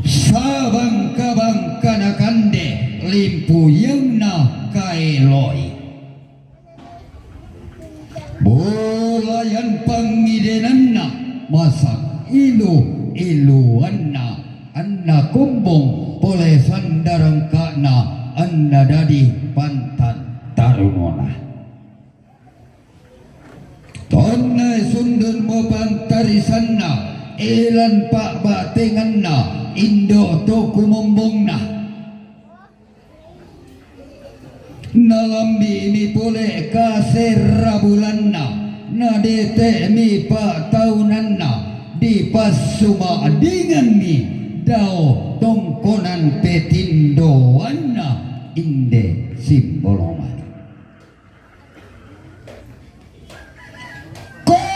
Sabangka-bangkana kande limpuyangna kaeloi. Bolayan pangidenanna masak ilu-iluanna anna kombong pole sandarangka'na anna dadi pantan tarunona. Tonna sundun mo pantarisanna, elan pa'batenganna, indo to kumombongna. Nalambi'mi pole kaserra bulanna, nadete'mi pa'taunanna, dipassuma'dinganmi dao tongkonan petindoanna, inde simbolongan. Koe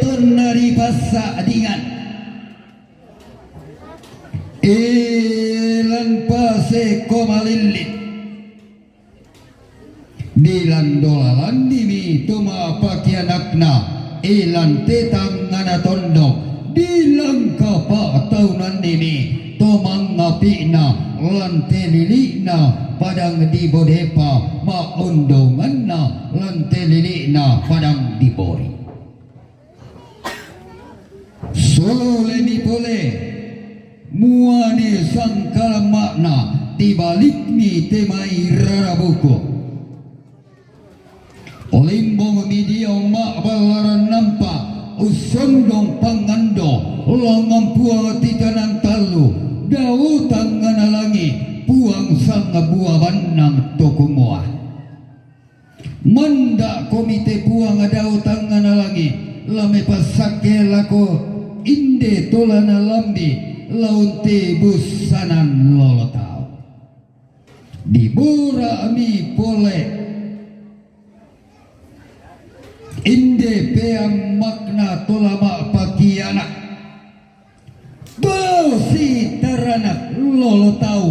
tonna ripassa'dingan, elan paseko malillit, dilando lalannimi to ma'pakianakna, elan te tangngana tondok, dilangka pa'taunannimi to mangngapi'na, lan te lili'na padang di Bodepa, ma'ondonganna lan te lili'na padang di Bori. Sulemi pole, muane sangkalamma'na, tibalikmi te mai rarabuku. Limbongmi dio ma'ballaran nampa, ussondong pangando, langngan Puang titanan tallu, dao tangngana langi, Puang sang bua bannang to kumua. Manda' komite puang dao tangngana langi', la mepassakke lako inde tolana lambi' la untibussanan lolo tau. Dibora'mi pole inde peammakna tola ma'pakiana'. Bosi taranak lolo tau,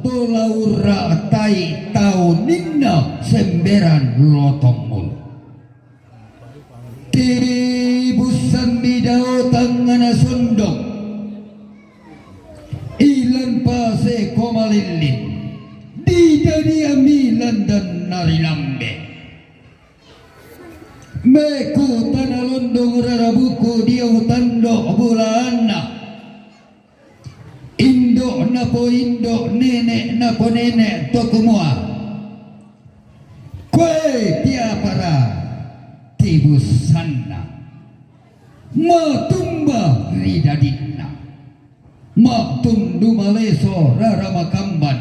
tola urra'tai tau ninna semberan lotommulu. Tibussanmi dao tangngana sondong, ilan pase komalillin, didadiami landanna ri lambe. Mekutana londong rara buku dio tando bulaanna. Indo' napoindo', nene' naponene' to kumua, koe piapara tibussanna, matumba ri dadinna, ma'tundu maleso rara makamban.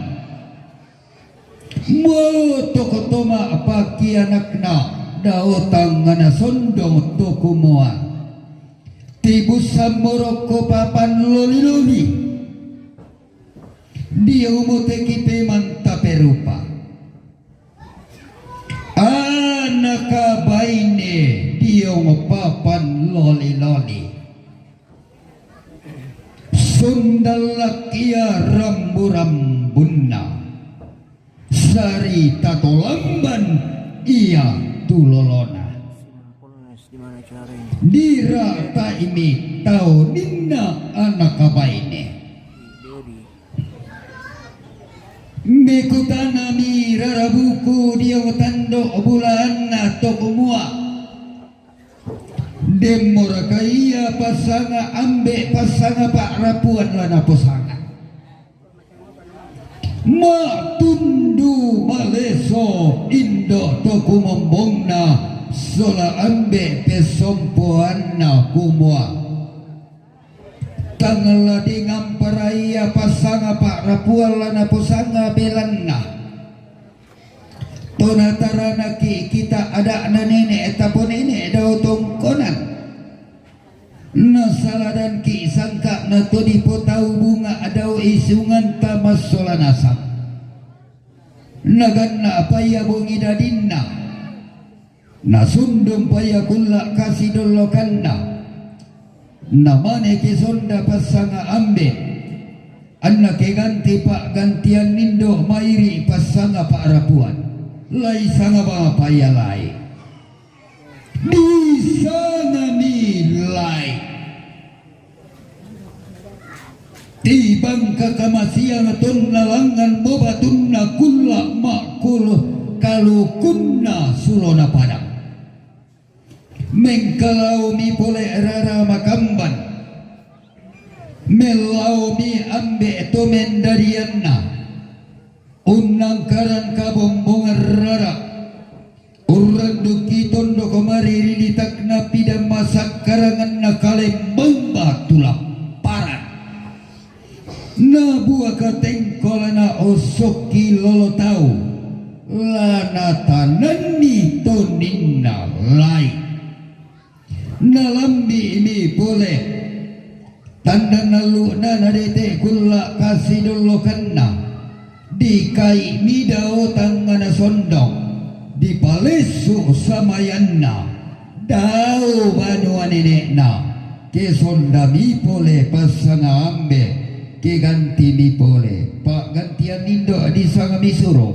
Motoko to ma'pakianakna dao tangngana sondong to kumua, tibussammo rokko papan loli-loli. Dio muteki pemanta perupa. Anaka baine dio papan loli-loli. Sundallak ia rambu-rambunna, sari tatolamban ia tulolona. Dira'taimi tau ninna anaka baine. Mekutanami rara buku dio tando bulaanna to kumua, demmoraka ia passanga ambe' passanga pa'rapuan la naposanga? Ma'tundu maleso indo' to kumombongna sola ambe' pessompoanna kumua, tang la dingampara ia passanga pa'rapuan la naposanga belanna. Tona taranakki kita ada'na nene' taponene' dao tongkonan. Nasaladanki sangka'na to dipotau bunga dao isunganta massola nasang. Naganna pa ia bongi dadinna. Nasundung pa ia kulla' kasidollokanna. Namane ke sonda passanga ambe', anna ke ganti pa'gantian indo' mairi' passanga pa'rapuan. Lai sanga bapa ia lai. Disangami lai. Tibangka kamasiang tonna langngan mo batunna kulla' ma'kulu kalukunna sulona padang. Mengkalaomi pole rara makamban. Mellaomi ambe' to mendadianna. Unnangkaran kabombongan rara. Urrandukki tondok mari ri litakna pidang masakkaranganna kalembang batu lapparan. Nabuaka tengkolana ossokki lolo tau, la natananni toninna lai. Nalambi'mi pole tandanna lu'na nadete' kulla' kasidollokanna, dikai'mi dao tangngana sondong, dipalessu' samayanna, dao banua nene'na, ke sondami pole passanga ambe', ke gantimi pole pa'gantian indo' disangami suro.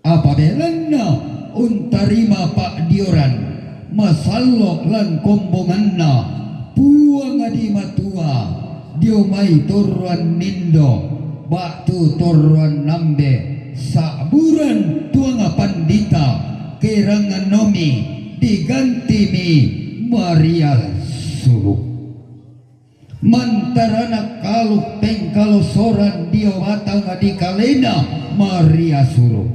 Apa belanna untarima pa'dioran masallo' lan kombonganna Puang di Matua dio mai torroan nindo ba'tu torroan nambe sa'buran tuang pandita kerangan nomi digantimi Maria Sulu. Mantarana kalu pengkalosoran dio batang di kalena Maria Sulu.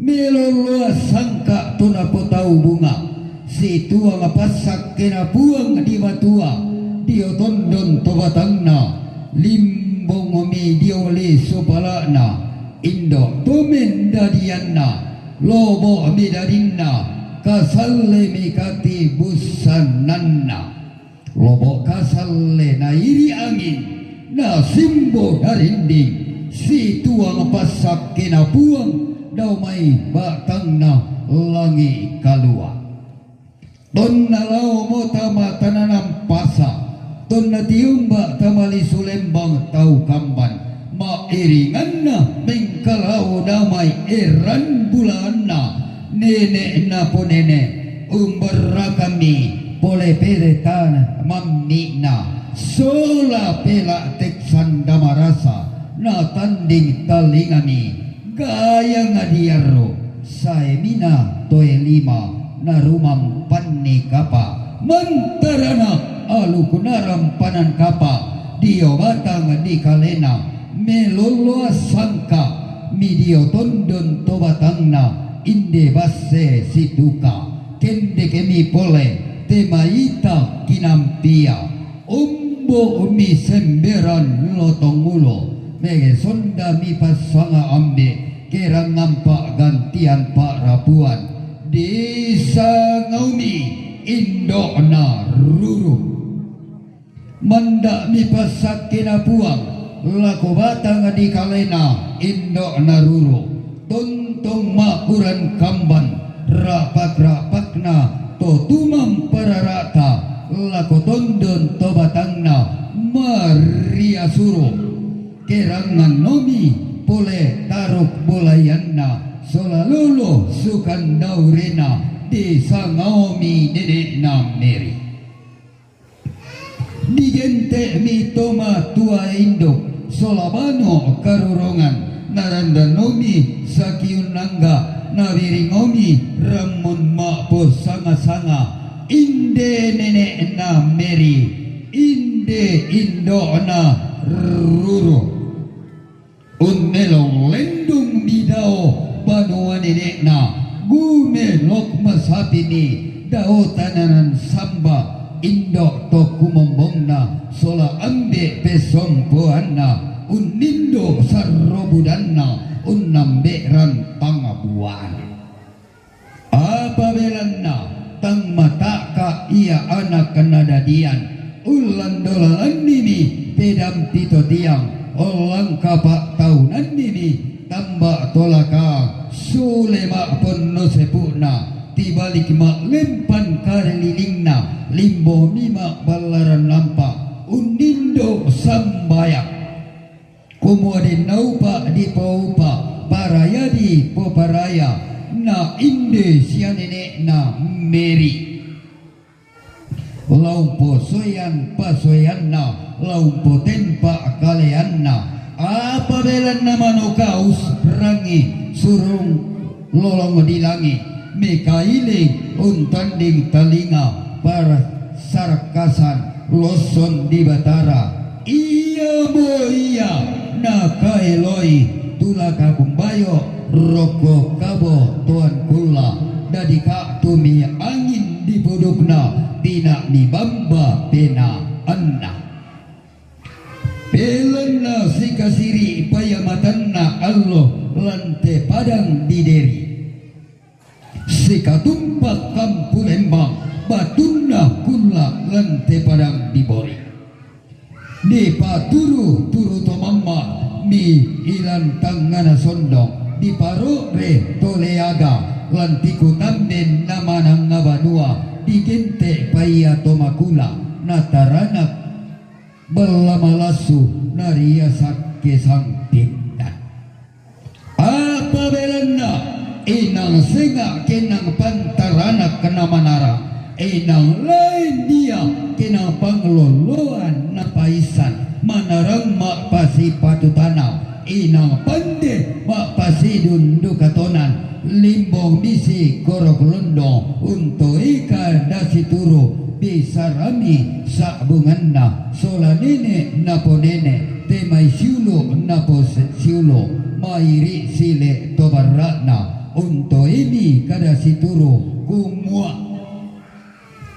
Meloloa sangka' to napotau bunga, situang passakkena Puang di Matua, dio tondon to batangna, limbongmi dio lisu pala'na, indo' to mendadianna, Lobo' mi dadinna, kasalle mi katibussananna. Lobo' kasalle na iri angin, na simbo na rinding, situang passakkena Puang dao mai batangna langi' kalua'. Tonna lao mo tama tananan pasa, tonna tiumba tama lisu lembang tau kamban, ma'iringanna mengkalao damai eran bulaanna, nene' naponene', umbarrakammi pole pere tana mammi'na, sola pela' teksanda marasa, natanding talingami, gayang diarro, saemina toe lima, narumampanni kapa', mantarana aluk narampanan kapa', dio batang dikalena, melolloa sangka', mi dio tondon to batangna, inde basse situka', kendekemi pole, te maita kinampia, umbo' mi semberan lotongulo, mege sonda mi passanga ambe', kerangan pa'gantian pa'rapuan, disangaomi indo'na ruru. Manda' mi passakkena Puang lako batang dikalena indo'na ruru, tontong ma'uran kamban, ra'pak-ra'pakna to tumampa rara'ta lako tondon to batangna, maria suru'. Kerangannomi pole taruk bolayanna, sola lolo sukandaurena, disangaomi nene'na Meri. Digente'mi to matua indo', sola bano karurongan, narandannomi sakiunnangga, nabiringomi rammun ma'posanga-sanga, inde nene'na Meri, inde indo'na ruru. Unnelong lendung mi dao banua nene'na, gumelok masapimi dao tananan samba, indo' to kumombongna, sola ambe' pesompoanna, unnindo' sarrobudanna, unnambe'ran pangabbuana. Apa belanna tang mata'ka' ia anak nadadian, ullandolangannimi pedampi to tiang, ollang kapa'taunannimi tamba' tolaka, sule ma'ponno sepu'na, tibalik ma'lempan kalilingna, limbomi ma'ballaran lampa, unnindo' sambayang. Kumua den naupa' dipoupa', paraya dipoparaya, na inde sia nene'na Meri. La umposoean pasoeanna, la umpotempa' kaleanna, apa belanna manokaus rangi surung lolong di langi', mekailing untanding talinga parsarakkasan losson di Batara. Ia mo ia nakaeloi tulaka kumbayo rokko kabo toan kulla, dadi ka'tumi angin di pudukna, tina'mi bamba penaanna. Pelenna sikasiri' payamatanna allo lan te padang di Deri. Sikatumpak kampu lembang, batunna kulla lan te padang di Bori. Dipaturu-turu to mamma mi ilan tangngana sondong, diparo're to leaga, lan tiku tamben namanang banua, digente' paia to makula, nataranak balla malassu nariasakke sangpindan. Apa belanna, inang senga' kenang pantaranak namanara, inang lain dia kenang pangloloan napaissan, manarang ma'pasipatu tana, inang pande ma'pasidun duka tonan, limbong bisi korok londong, untoika dasi turu, bisarami sa'bunganna, sola nene' naponene', te mai siulu' napos- siulu', mairi' sile to barra'na, untoimi kada situru, kumua,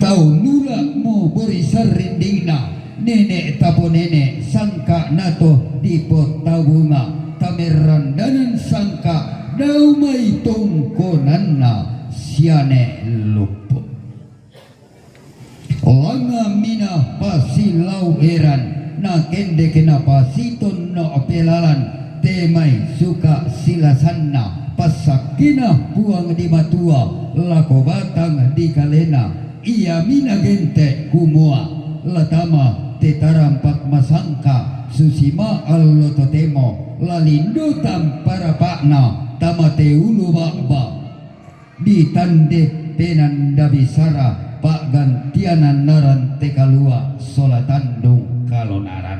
tau nula' mo bori sarrindingna, nene' taponene', sangka' nato dipotabunga, tamerrandanan sangka' Dao mai tongkonanna siane luppu. Langa mina pasilaueran, na kendekna pasitonno pelalan, te mai suka silasanna passakkena Puang di Matua lako batang di kalena. Iami nagente kumua, la tama te tarampak masangka, susi ma allo totemo, la lindo tamparapa'na, tama te ulu ba'ba. Ditande penanda bisara pa'gantianan naran te kalua sola tandung kalonaran.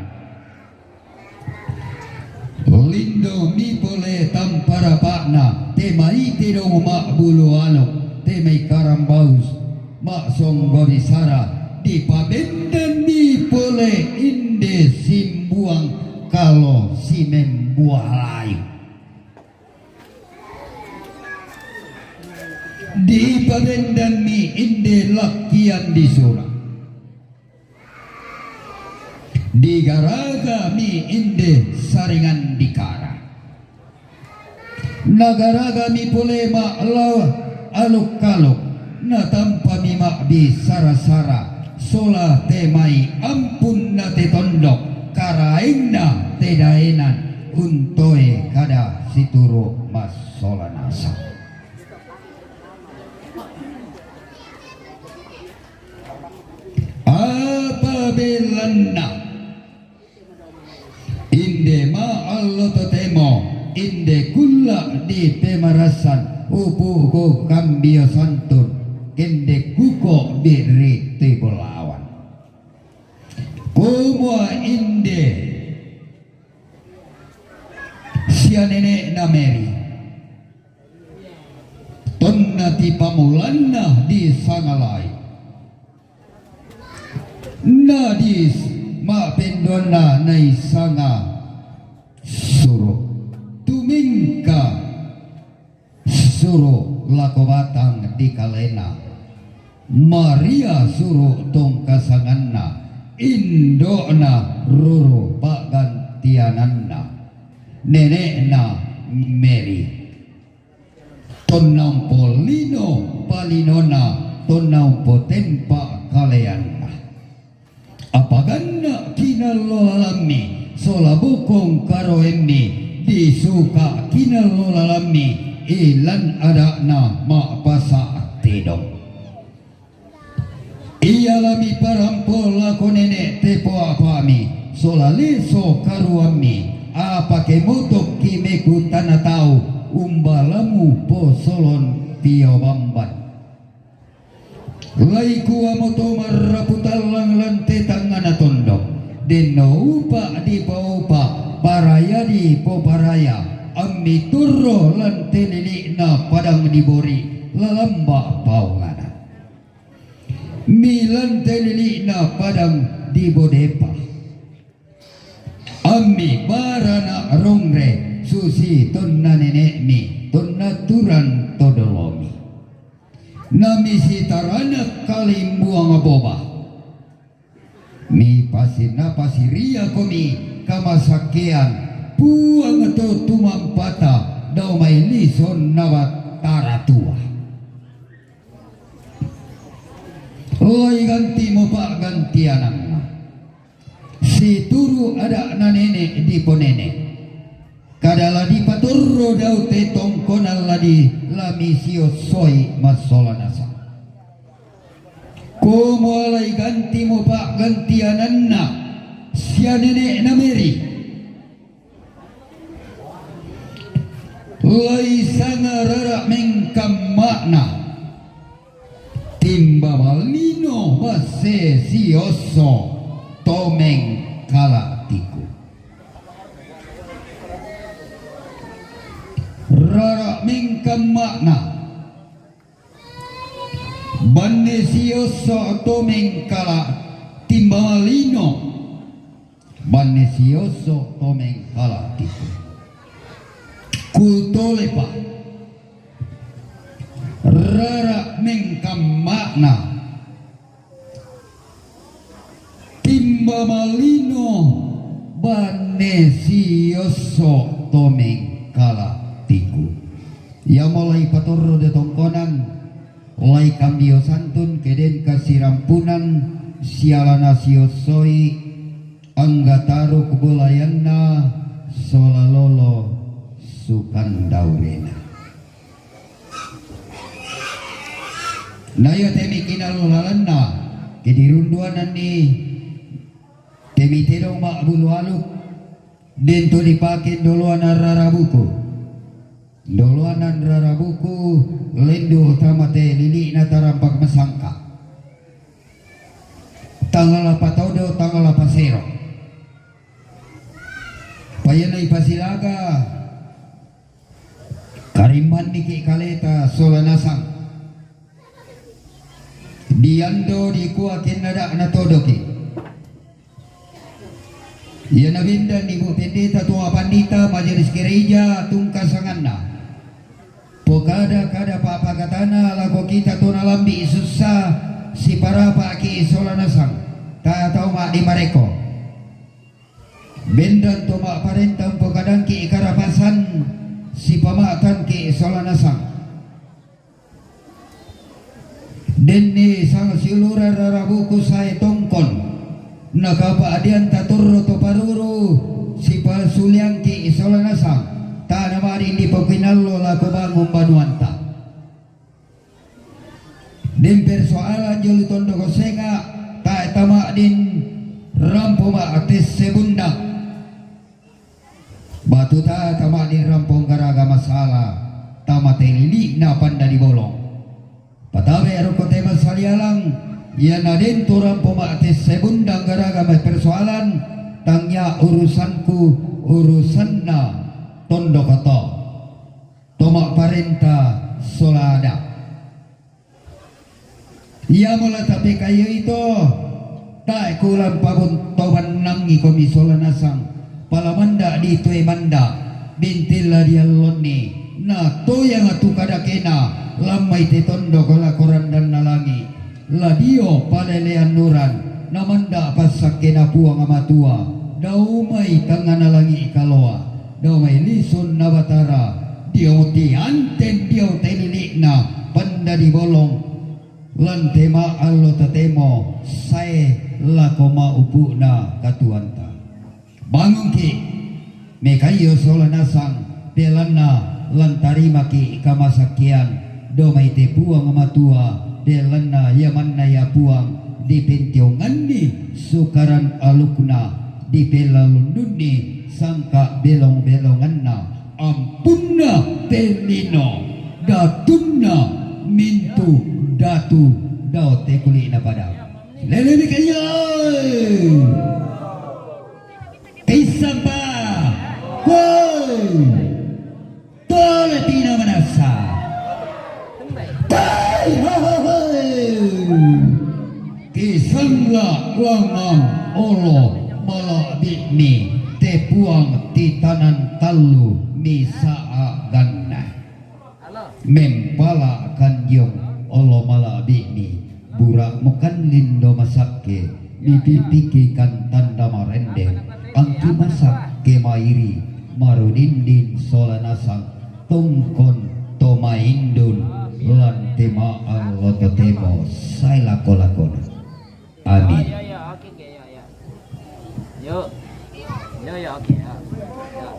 Lindo mi pole tamparapa'na, te mai te dong ma'bulu anu, te mai karambaus ma'songgo bisara, dipabendan mi pole inde simbuang kalo simembualayu. Dipabendan mi inde lakkian di sura. Digaraga mi inde saringan di kara. Nagaraga mi pole ma lao aluk-aluk. Natampa mi ma'bisara-sara. Sola te mai ampun na te tondok. Karaengna te daenan. Untoe kada situru massola nasa. Apa belanna inde ma allo totemo, inde kulla di pemarasan, upuku kambio santun, kende kuko birri ti bolawan. Kumua inde sia nene'na Meri. Tonna ti pamulanna di sangalai. Na di ma'penduanna naisanga suru. Tumingka suru lako batang di kalena. Maria suru tongkasanganna, indo'na ruru pa'gantiananna, nene'na Meri. Tonna umpolino palinona, tonna umpotempa kaleanna. Apaganna kinallo lalammi, sola bokong karoemmi, disuka kinallo lalammi, ilan ada'na ma'pasa tedong. Ia la miparampo lako nene' te poapa'mi, sola leso karuammi, apa ke motokki meku tana tau, umbalamu posolon pio bamban. Laikua moto marrapu tallang lan te tangngana tondok, denno upa' dipaupa', paraya dipoparaya, ammi turro lan te lili'na padang di Bori, lalamba paonganan. Mi lan te lili'na padang di Bodepa. Ammi barana rongre susi tonna nene'mi, tonna turan to dolomi. Nami sitaranak kalimbuang boba. Mi pasi-, napasiriakomi kamasakkean Puang to tumampata dao mai lison na Batara Tua. Lai gantimo pa'gantiananna. Situru' ada'na nene' diponene'. Kada la dipatorro dao te tongkonan la di la misiossoi massola nasa. Kumua lai gantimo pa'gantiananna sia nene'na Meri. Lai sanga rara' mengkamma'na, timba malino basse siosso to mengkala'tiku. Rara' mengkamma'na, banne siosso to mengkala, timba malino, banne siosso to mengkala'tiku. Kutolepa, rara' mengkamma'na, timba malino, banne siosso to mengkala'tiku. Iamo la ipatorro de tongkonan, la ikambio santun ke den kasirampunan, siala na siossoi, angga taruk bolayanna, sola lolo sukandaurena. Na ia te mikinallo lalanna, ke dirunduananni te mitedong ma'bulu aluk, den to dipake ndoloana rarabuku. Ndoloana rarabuku, lendu tama te lili'na tarampak masangka. Tangala patodo, tangala pasero. Payana ipasilaga, karimanniki kaleta sola nasang. Diando dikua kennada natodoki. Ia nabendan Ibu Pendeta, Tua Pandita, Majelis Gereja, tungka sanganna. Pokada-kada pa'pakatana lako kita to nalambi sussa, siparapa'ki sola nasang, ta tau ma'di mareko. Bendan to ma'parenta umpokadangki karapasan, sipama'tanki sola nasang. Denni sang siulura rarabuku sae tongkon, nakapa'dianta torro to paruru, sipasuliangki sola nasang, tana ma'di dipokinallo lako bangun banuanta. Den persoalan jolo tondoko senga, tae tama'din rampo ma'tesse bundang. Batu ta tama'din rampo garaga masalah, tama te lili'na panda di bolong. Patabe rokko te masalialang, ia naden tu rampo ma'tesse bundang garaga mai persoalan, tangia urusanku, urusanna tondoko to. To ma'parenta sola ada. Iamo la tapekaioi to, tae kulang pabon to bannangi komi sola nasang, pala manda di tue manda, bintilla diallonni, na toyang tu kadakena, lammai te tondoko lako randanna langi. La dio palelean uran, namanda passakkena Puang Matua, dao mai tangngana langi kaloa, dao mai lisunna Batara, dio tianten dio te lili'na, panda di bolong, lan te ma'allo totemo, sae lako ma'upu'na katuoanta. Bangungki, mekaio sola nasang, belanna lan tarimaki kamasakkean, dao mai te Puang Matua, belanna ia manna ia Puang, dipentionganni sukaran alukna, dipellalundunni sangka belong-belonganna, ampunna te lino, datunna mintu datu, dao te kuli'na padang. Lelemi kaio. Kaissampa. Woi. Tole tina manassa. Tai, ho, ho, ho. Kisangga langang olo mala'bi'mi, te Puang titanan tallu misa'a ganna. Mempala kanjong olo mala'bi'mi, bura mukallin do masakke, mipipiki kan tanda marende, angki masakke mairi, marudindin sola nasang, tongkon to maindun, lan te ma'allo totemo sae lako-lakona. Amin. Yo, yo, yo, oke, yo. Yo.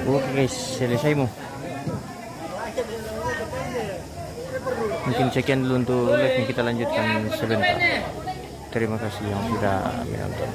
Oke guys, selesai mo. Mungkin sekian dulu untuk live-nya, kita lanjutkan sebentar. Terima kasih yang sudah menonton.